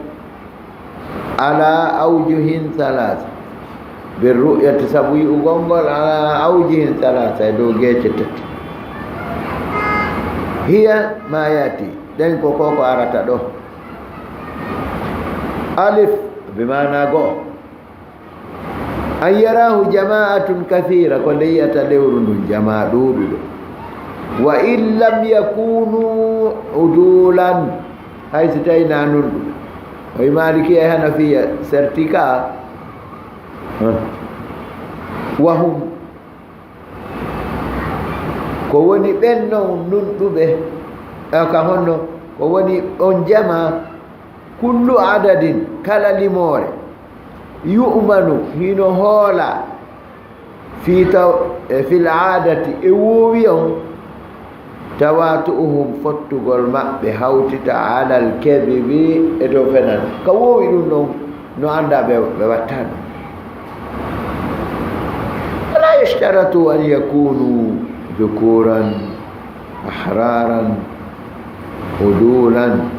ala awjuhin thalatha. Birru'yati, sabu yi'ugol ngol, ala awjuhin thalatha, e dow geece tati. Hiya ma yati, ɗen ko ko ko arata ɗo. Alif, bi maana go'o. An yarahu jama'atun kathira, ko nde yi'ata lewru ndun jamaa ɗuuɗuɗo. Wa in lam yakunu udulan, Hay si tawi na nunɗuɓe. O wi Maliki e Hanafiya certificat. Wahum. Ko woni ɓen non nunɗuɓe? E ka honno? Ko woni on jama, kullu adadin, kala limoore, yu'manu, hino hoola, fi taw-, e fil aadati, e woowi on, tawatu'uhum, fottugol maɓɓe hawtita, alal kedibi, e dow fenan. Ka woowi ɗum ɗon, no annda ɓe, ɓe watta ɗum. Wala yashtaratu an yakunu dhukuran, ahraran, udulan.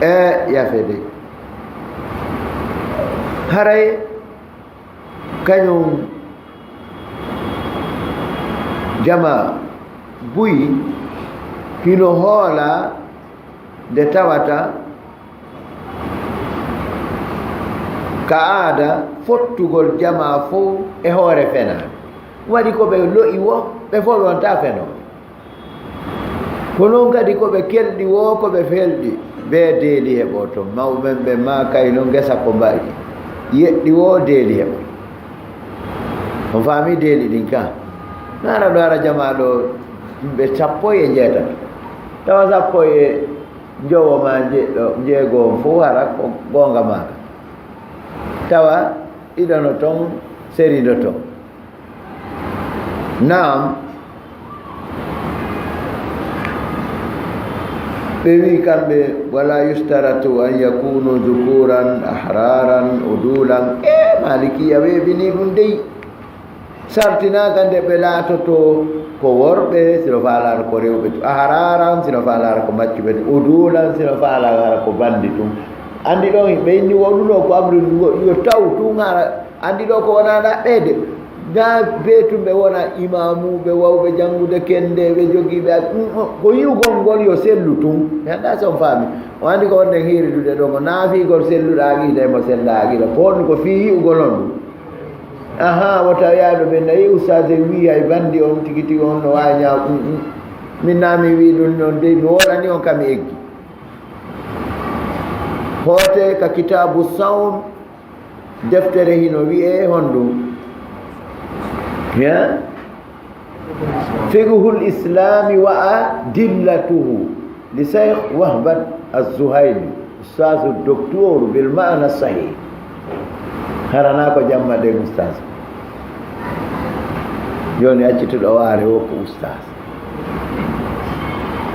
E yafede. Haray kañum jama buy hino hoola nde tawata ka aada fottugol jama fow e hoore fena. Waɗi ko ɓe lo'i wo, ɓe fow wonta feno. Ko non kadi ko ɓe kelɗi wo, ko ɓe felɗi, be deeli heɓo to. Mawɓe ɓe ma kay non ngesa ko mba'i. Yeɗɗi wo deeli heɓo. On faami deeli ɗin ka? Nara ɗo ara jama ɗo yimɓe sappo e njeetato. Tawa sappo e njowo ma nje-, ɗo, njeego on fow hara ko goonga maaka. Tawa ɗiɗo no ton, seri no ton. Naam. Ɓe wi kamɓe, wala yustaratu an yakunu dhukuran, ahraran, udulan. E Malikiya weeɓini ɗum dey. Sartinaaka nde ɓe laatoto ko worɓe, sino faalaano ko rewɓe tun. Ahraran, sino faalaano ko maccuɓe tun. Udulan, sino faalaano hara ko bandi tun. Andi ɗon, ɓe inni woɗuno ko amri yo taw tun hara. Andi ɗo ko wona ɗaɓɓeede. Na beetumɓe wona imamuɓe, wawɓe janngude kennde, ɓe jogiiɓe a-, mm, mm, ko yi'ugol ngol yo sellu tun. Mi anndaa si on faami. O andi ko wonde hiiridude ɗo, mo naafigol selluɗo aqida e mo sella aqida. Ko honɗum? Ko fii yi'ugol on ɗum. Ahaa, wota yaaɗo ɓe nayi ustaas e wii hay bandi on tigi tigi on no waawi ñaaw. Mm, mm. Min naa mi wii ɗum non dey, mi wolani on ka mi eggi. Hoote ka kitaabu sawm, deftere hino wi'e honɗum? Ya? Fiqhul Islami wa adillatuhu li Cheikh Wahbat Az-Zuhaili, ustaazu doktoru bil maana sahih. Harana ko jamma de ustaaz. Joni accituɗo waare wo ko ustaaz.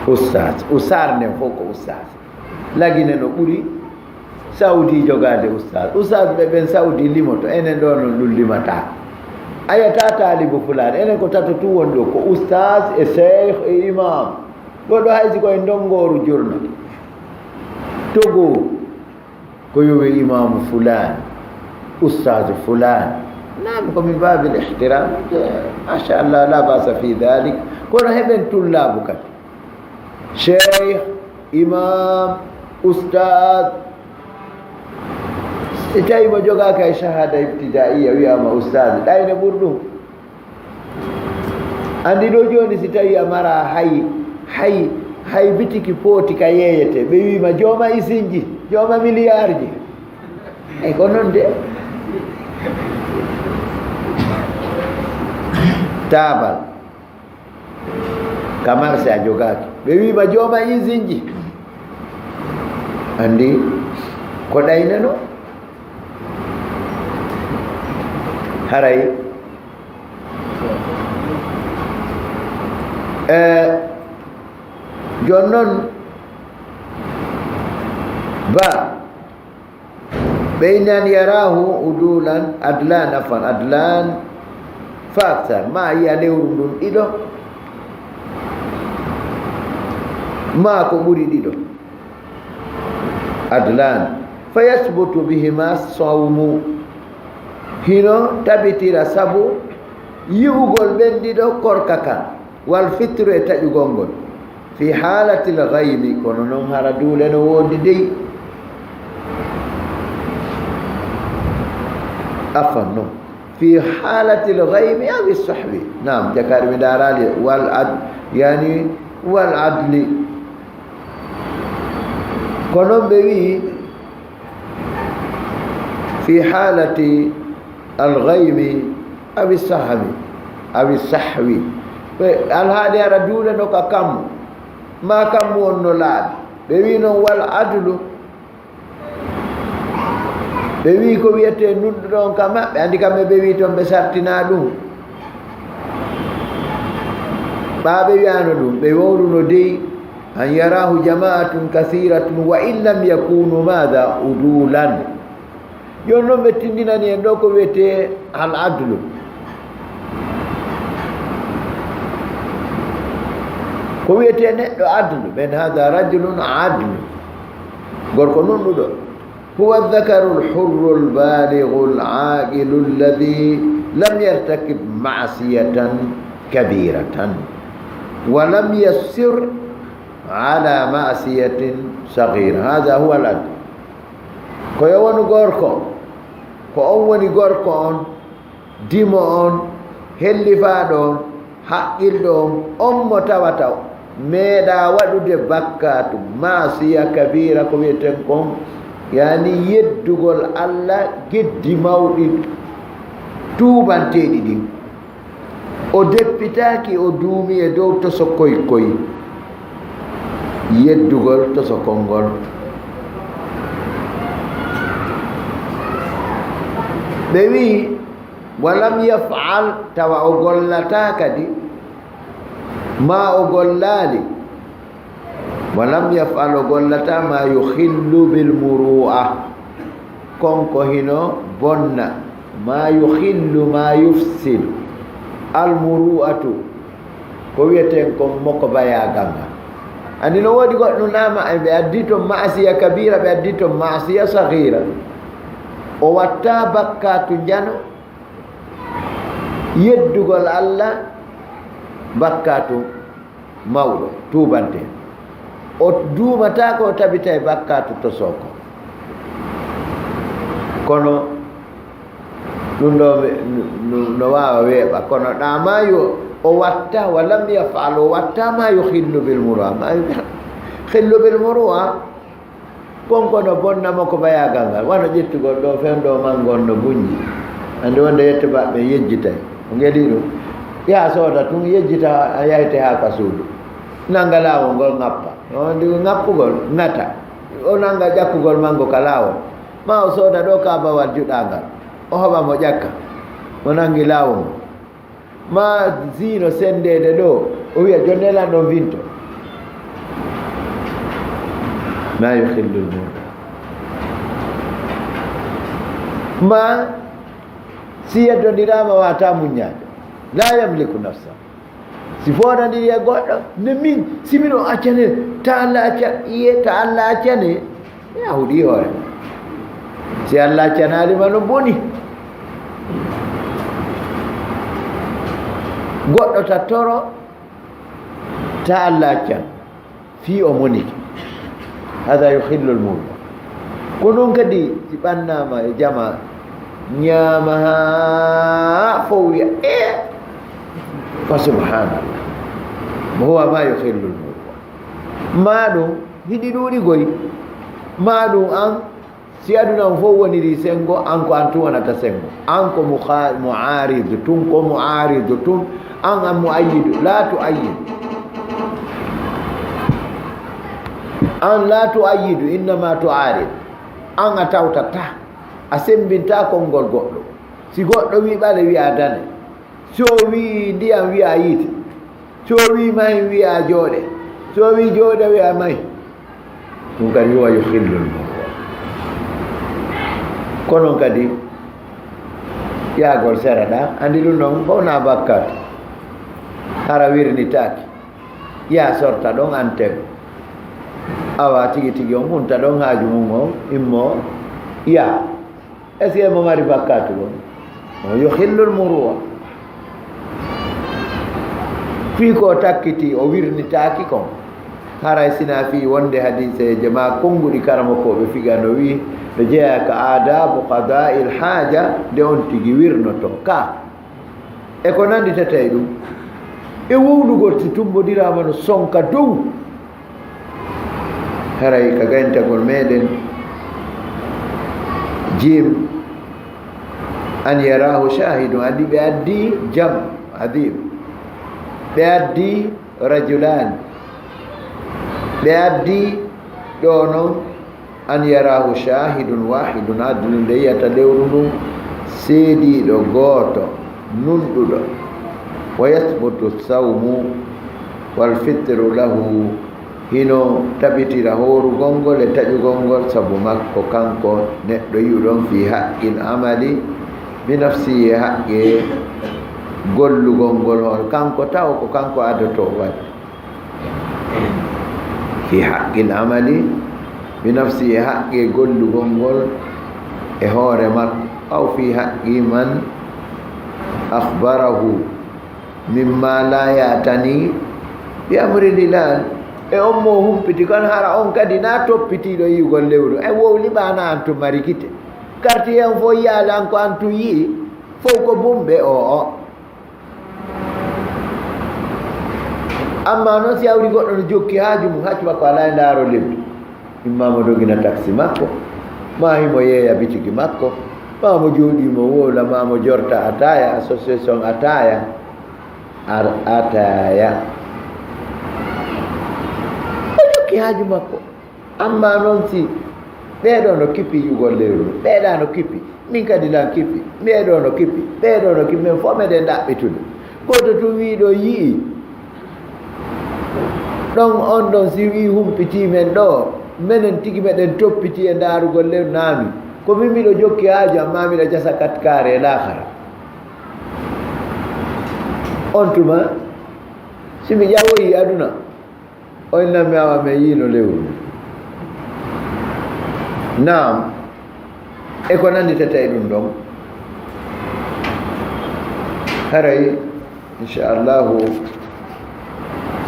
Ustaaz. Usaar nden fof ko ustaaz. Lagine no ɓuri Saudi jogaade ustaas. Ustaas ɓe ɓen Saudi limoto, enen ɗo noon ɗum limataa. A yiyata taalibu fulaani, enen ko tato tun woni ɗo, ko ustaas e seykh e imaam. Goɗɗo hay si ko e ndonngooru jurna. Togo, ko yo wiye imaamu fulaani, ustaasu fulaani. Naam, ko min baabil ihtiraam, machallah, la basa fi dalik. Kono heɓen tullaabu kadi. Cheikh, imam, ustaad. Si tawi mo jogaaki hay shahada ibtidaiya, wiyaama ustaad, ɗayne ɓuri ɗum. Anndi ɗo jooni, si tawi a mara hay, hay, hay bitiki pooti ka yeeyete, ɓe wiima jooma isinji, jooma miliyaarji. Ey, ko noon de. Taabal. Ka marché a jogaaki. Ɓe wiima jooma isinji. Anndi ko ɗaynano. Haray. E, jooni noon, ba, ɓe inni an yaraahu udulan, adlan, afan, adlan, fa akthar, ma a yiya lewru ndun ɗiɗo, ma ko ɓuri ɗiɗo. Adlan. Fa yasbutu bihima sawmu. Hino tabitira sabu yi'ugol ɓen ɗiɗo korka kan. Wal fitru e taƴugol ngol. Fi haalatil gaymi, kono non hara duule no woodi dey. Afan non. في حالة الغيم أو السهو. Naam, jakaari mi ndaaraali. Wal ad-, yani, wal adli. Ko noon ɓe wiyi, في حالة الغيم أو السهو، أو السهو. Ɓe alhaali ara duule no ka kammu, ma kammu on no laaɓi. Ɓe wiyi noon wal adlu. Ɓe wiyi ko wiyetee nunɗuɗo on ka maɓɓe, anndi kamɓe ɓe wiyi toon ɓe sartinaa ɗum. Ɓaa ɓe wiyaano ɗum, ɓe wowluno dey, أن يراه جماعة كثيرة وإن لم يكونوا ماذا؟ عدولا. Jooni noon ɓe tinndinani en ɗo ko wiyetee al adlu. Ko wiyetee neɗɗo adlu, من هذا؟ رجل عدل. Gorko nunɗuɗo. هو الذكر الحر البالغ العاقل الذي لم يرتكب معصية كبيرة ولم يصر على معصية صغيرة. هذا هو العدل. Ko yo wonu gorko, ko on woni gorko on, dimo on, hellifaaɗo on, haqqilɗo on, on mo tawata meeɗaa waɗude bakkaatu, maasiya kabiira, ko wiyeten kon, yani yeddugol Alla geddi mawɗi tuubanteeɗi ɗin. O deppitaaki, o duumi e dow tosokoy koy, yeddugol tosokol ngol. Ɓe wi'i, ولم يفعل, tawa o gollataa kadi, ma o gollaali, ولم يفعل, o gollataa, ما يخل بالمروءة, kon ko hino bonna, ما يخل، ما يفسد المروءة, ko wiyeten kon moko bayaagal ngal. Anndi no woodi goɗɗo naama, e ɓe addi ton maasiya kabiira, ɓe addi ton maasiya sagiira. O watta bakkaatu njano, yeddugol Alla, bakkaatu mawɗo, tuubante. O duumataako, o tabitay bakkaatu tosooko. Kono ɗum ɗo mi-, no, no waawa weeɓa, kono ɗa maayo o watta, ولم يفعل, o watta ما يخل بالمروءة, ما يخل بالمروءة. Kon ko no bonna mo ko bayaagal ngal, wano ƴettugol ɗo fen ɗo manngo on no bunji. Anndi wonde yette baɓɓe yejjitay. O ngeli ɗum. Yaa sooda tun, yejjita, a yahete haa ka suudu. Nannga laawol ngol ŋappa. O ndi ŋappugol, ŋata. O nannga ƴakkugol manngo ka laawol. Ma o sooda ɗo kaabawal juɗaangal. O hoɓa mo ƴakka. O nanngi laawol ngol. Ma ziino senndeede ɗo, o wiya, "Jooni nelan ɗon winto." ما يخل المروءة. Ma si yeddondiraama, wata muññaade. لا يملك نفسه. Si foonandiri e goɗɗo, ne min, si mino accane, ta Alla acca, iye, ta Alla accane. Ya huɗi hoore. Si Alla accanaali ma no boni. Goɗɗo ta toro, ta Alla accan. Fii o monike. هذا يخل المروءة. Ko non kadi si ɓannaama e jama, ñaama haa fow wiya, "Eh!" Fa subhanallah. هو ما يخل المروءة. Ma ɗum, hiɗi ɗuuɗi goy. Ma ɗum an, si aduna on fof woniri senngo, an ko an tun wonata senngo. An ko mukha-, mu'arid tun, ko mu'arid tun. An a mu'ayyidu, la tu'ayyid. An la tu'ayyidu, innama tu'arid. An a tawtata, a semmbinta konngol goɗɗo. Si goɗɗo wi ɓale, wi'a dane. Si o wii ndiyam, wi'a yiite. Si o wii mahi, wi'a jooɗe. Si o wii jooɗe, wi'a mahi. Ɗum kadi هو يخل المروءة. Kono kadi, yahgol sera ɗa, anndi ɗum ɗon fof na bakkaatu. Hara wirnitaaki. Ya sorta ɗon anten. Awa tigi tigi on hunta ɗon haaju mum on, immo, ya. Est-ce que mo mari bakkaatu ɗon? O يخل المروءة. Fii ko takkiti, o wirnitaaki kon. Haray sina fii wonde hadiiseeje maa konnguɗi karamokooɓe fiqh no wi'i, no jeyaa ka aadaabu qadaa'il haaja, nde on tigi wirnotoo ka. E ko nannditata e ɗum, e wowlugol si tummbondiraama no sonka dow. Haray ka gayntagol meɗen, jiim, an yaraahu shaahidun, adi ɓe addi jam, adim. Ɓe addi rajulaani. Ɓe addi ɗo non, an yaraahu shaahidun waahidun, adilun, nde yi'ata lewru ndun seediiɗo gooto, nunɗuɗo. Wa yasbutu sawmu wal fitru lahu, hino tabitira hoorugol ngol e taƴugol ngol sabu makko, kanko neɗɗo yi'uɗon, fii haqqil amali bi nafsihi, e haqqe gollugol ngol hoore, kanko taw ko kanko adotoo waɗi. Fii haqqil amali bi nafsihi, e haqqe gollugol ngol e hoore makko, aw fii haqqi man akhbarahu mimma la ya'tani bi amril hilal. E on mo humpiti kon, hara on kadi na toppitiiɗo yi'ugol lewru. E wowli ɓaana an tun mari gite. Karti hen fof yi'aali an ko an tun yi'i. Fof ko bumɓe o o. Amma non si hawri goɗɗo no jokki haaju mum, haaju makko alaa e ndaaro lewru. Imma mo dogina taksi makko, ma himo yeeya bitiki makko, ma mo jooɗii mo wowla, ma mo jorta ataaya, association ataaya, ar ataaya. O jokki haaju makko. Amma non si ɓee ɗoo no kippi yi'ugol lewru, ɓee ɗaa no kippi, min kadi lan kippi, ɓee ɗoo no kippi, ɓee ɗoo no kippi, men fof meɗen ɗaɓɓitude. Gooto tun wi'i ɗo yi'i. Ɗon on ɗon si wi'i humpitii men ɗo, menen tigi meɗen toppitii e ndaarugol lewru naami. Ko min miɗo jokki haaju, amma miɗo jasa katkaare e laakara. On tuma, si mi ƴawoyi aduna, on nammi awa men yiino lewru. Naam. E ko nannditata e ɗum ɗon. Haray, inchallahu,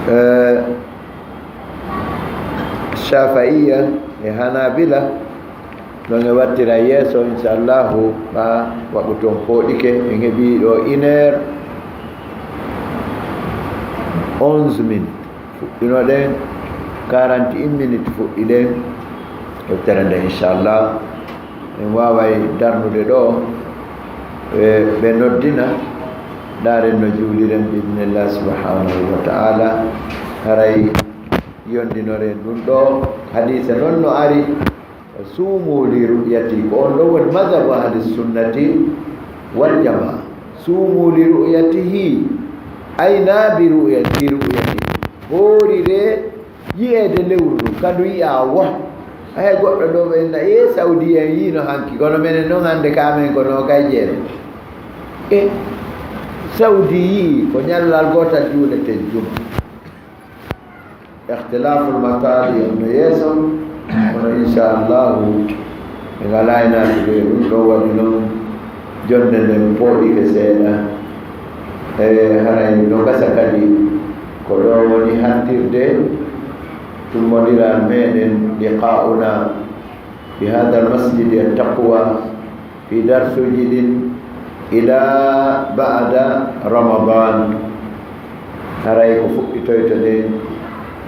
eh, Shafa'iya e Hanabila, non e wattira yeeso, inchallahu, ɓa waɓu ton pooɗike, en heɓii ɗo une heure onze minutes. Fuɗɗinoɗen, quarante et une minutes fuɗɗiɗen yewtere nde, inchallah. En waaway darnude ɗo, ɓe, ɓe noddina, ndaaren no juuliren, bi idnillah subhanahu wa ta'ala. Haray yondinoren ɗum ɗo, hadiise non no ari, suumu li ru'yati, ko on ɗon woni madhabu ahli sunnati wal jamaa. Suumu li ru'yatihi, ay na bi ru'yati, bi ru'yati. Hoorire yi'eede lewru ndun, ka ndu yi'aa wo. Hay goɗɗo ɗo ɓe na, e Saudi en yiino hanki, kono menen non hannde ka men ko noogay jeere. E Saudi yi'i ko ñallal gootal juuleten juma. Ikhtilaful matali on no yeeso, kono inchallahu, ɓe ngalaa e naatude e ɗum ɗo, waɗi noon jonnde nden pooɗike seeɗa. E haray no gasa kadi ko ɗo woni hattirde tummbondiral meɗen, liqa'una fi hadha al masjidi at taqwa, fi darsuuji ɗin ila ba'da Ramadan. Haray ko fuɗɗitoyto ɗen,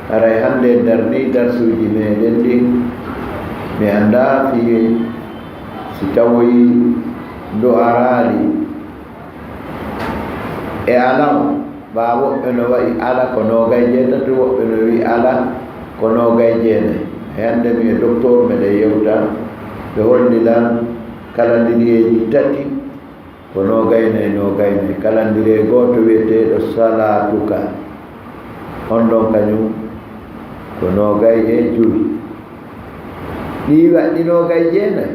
haray hannde en darnii darsuuji meɗen ɗin. Mi anndaa fii si tawoyi ndu araali e alan, ɓaa woɓɓe no wa'i ala ko noogay jeetati, woɓɓe no wi'i ala ko noogay jeenay. E hannde mi e doktor meɗen yewta, ɓe holli lan kalandiriyeeji tati ko noogaynay, noogaynay. Kalandire gooto wi'eteeɗo Salatuka. On ɗon kañum ko noogay e jowi. Ɗii waɗɗi noogay jeenay.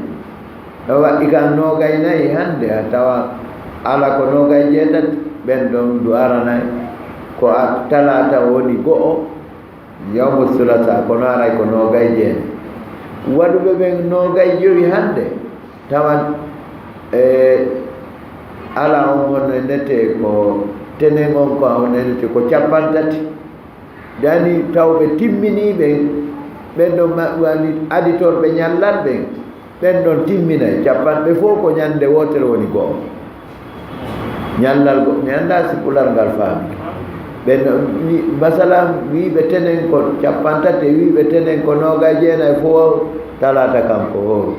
No waɗɗi kan noogay nayi hannde, a tawa ala ko noogay jeetati. Ɓen ɗon ndu aranay. Ko a talaata woni go'o. Yawmu sulasa, kono aray ko noogay jeenay. Waɗuɓe ɓen noogay jowi hannde, tawan, e, ala on honno e nete ko tenen on ko on e nete ko cappanɗe tati. Dani taw ɓe timminii ɓen, ɓen ɗon ma-, woni aditorɓe ñallal ɓen, ɓen ɗon timminay. Capanɗe fof ko ñande wootere woni go'o. Ñallal go-, mi anndaa si pular ngal faami. Ɓen ɗon wi-, masalan, wiiɓe tenen ko capantati, e wiiɓe tenen ko noogay jeenay fof talaata kanko o.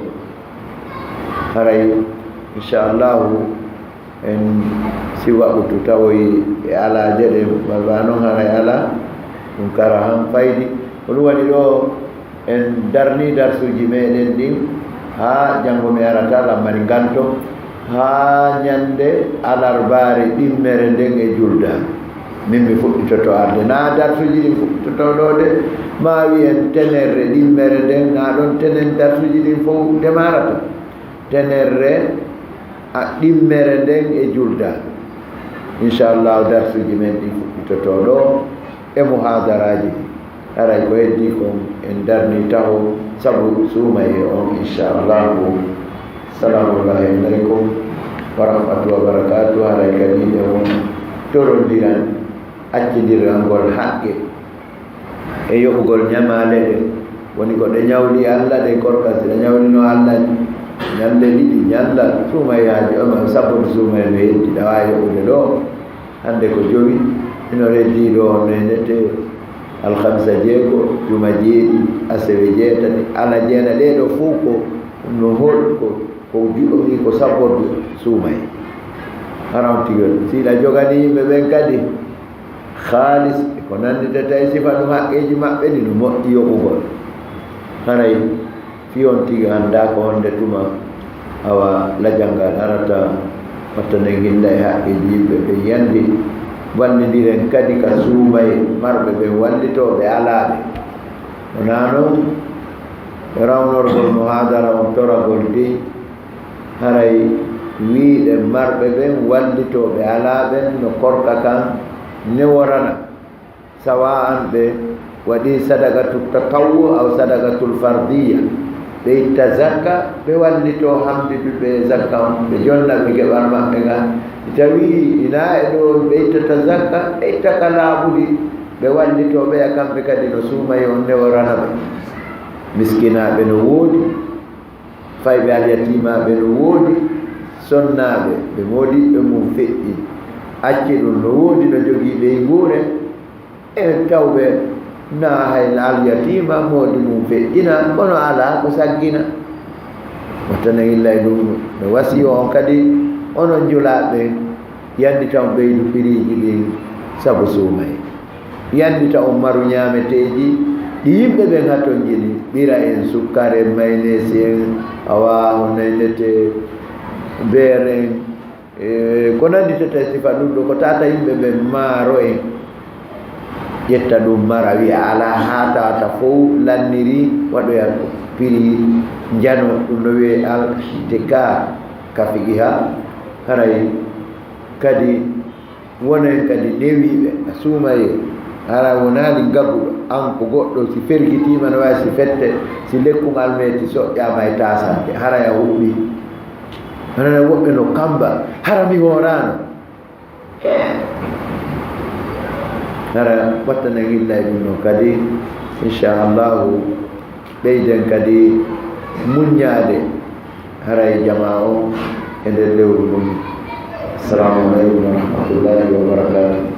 Haray, inchallahu, en si waɓutu tawoyi e alaaje ɗen, walla noon haray alaa, ɗum kara han faydi. Ko ɗum waɗi ɗo en darni darsuuji meɗen ɗin haa janngo mi arata, lammari nganto, haa ñande alarbaare ɗimmere nden e julda. Min mi fuɗɗitoto arde. Naa darsuuji ɗin fuɗɗitoto ɗo de, maa wiyen tenerre ɗimmere nden, naa ɗon tenen darsuuji ɗin fof demarata. Tenerre a ɗimmere nden e julda. Inchallahu, darsuuji men ɗin fuɗɗitoto ɗo e muhadaraaji ɗin. Haray ko heddi kon en darni taho sabu suumaye on, inchallahu. Salamullahi aleykum wa rahmatullahi wa barakatuh. Haray kadi ɗe on torondiran accidirangol haqqe e yoɓugol ñamaale ɗe. Woni ko ɗe ñawli Alla ɗe, korka si ɗe ñawlino Alla, ñande ɗiɗi, ñallal, suumayaaji on, on sabbunde suumayee no heddi, ɗawa yoɓude ɗo. Hannde ko jowi, ino heddi ɗo, nenete alhamisa jeego, juma jeeɗiɗi, asewe jeetati, ala jeena, ɗee ɗo fof ko no hol ko, ko juɗo ni ko sabbunde suumayee. Haram tigi on. Si ɗa jogani yimɓe ɓen kadi, Haalis e ko nannditata e sifa ɗum haqqeeji maɓɓe ɗi no moƴƴi yoɓugol. Haray fii on tigi anndaa ko honde tuma awa lajal ngal arata, watta nden hinda e haqqeeji yimɓe ɓen yandi. Wallindiren kadi ka suumayee marɓe ɓen wallitooɓe alaaɓe. Wonaa non rawnorgol muhaadara on toragol dey, haray wiide marɓe ɓen wallitooɓe alaa ɓen no korka kan neworana, sawa'an ɓe waɗi sadaqatu tatawwu aw sadaqatul fardiyya, ɓe itta zakka, ɓe wallitoo hambiduɓe zakka on, ɓe jonna ɓe geɓal maɓɓe ngal. Si tawii hinaa e ɗo ɓe ittata zakka, ɓe itta ka laaɓuɗi, ɓe wallitoo ɓe, kamɓe kadi no suumayee on neworana ɓe. Miskinaaɓe no woodi, fayɓe alyatiimaaɓe no woodi, sonnaaɓe ɓe moodiɓɓe mum feƴƴi, acci ɗum, no woodi no jogii ɓeynguure, e tawɓe na hay alyatiima moodi mum feƴƴina, kono alaa ko saggina. Watta na illa e ɗum, no wasiyo on kadi, onon julaaɓe ɓen, yandi taw ɓeydu piriiji ɗin sabu suumayee. Yandi taw maru ñaameteeji ɗi yimɓe ɓen hatonjini, ɓira en, sukkar en, mayneesi en, awa, honno innete, beer en, e ko nannditata e sifa ɗum ɗo, ko tata yimɓe ɓen, maaro en. Ƴetta ɗum mara, wi'a alaa, haa tata fow lanniri, waɗoya piri njano, ɗum no wi'ee al-ihtikar ka fiqiha. Haray kadi wonen kadi newiiɓe, a suumayee, hara wonaali ngabuɗo, an ko goɗɗo, si fergitiima no waawi si fette, si lekkun almeeti soƴƴaama e taasante, haray a huɓɓii. Hanana woɓɓe no kamba, hara mi hooraano. Hara wattana yilla e ɗum ɗon kadi, inchallahu, ɓeyden kadi muññaade. Haray jamaa o e nder lewru ndun. Assalamu aleykum wa rahmatullahi wa barakatuh.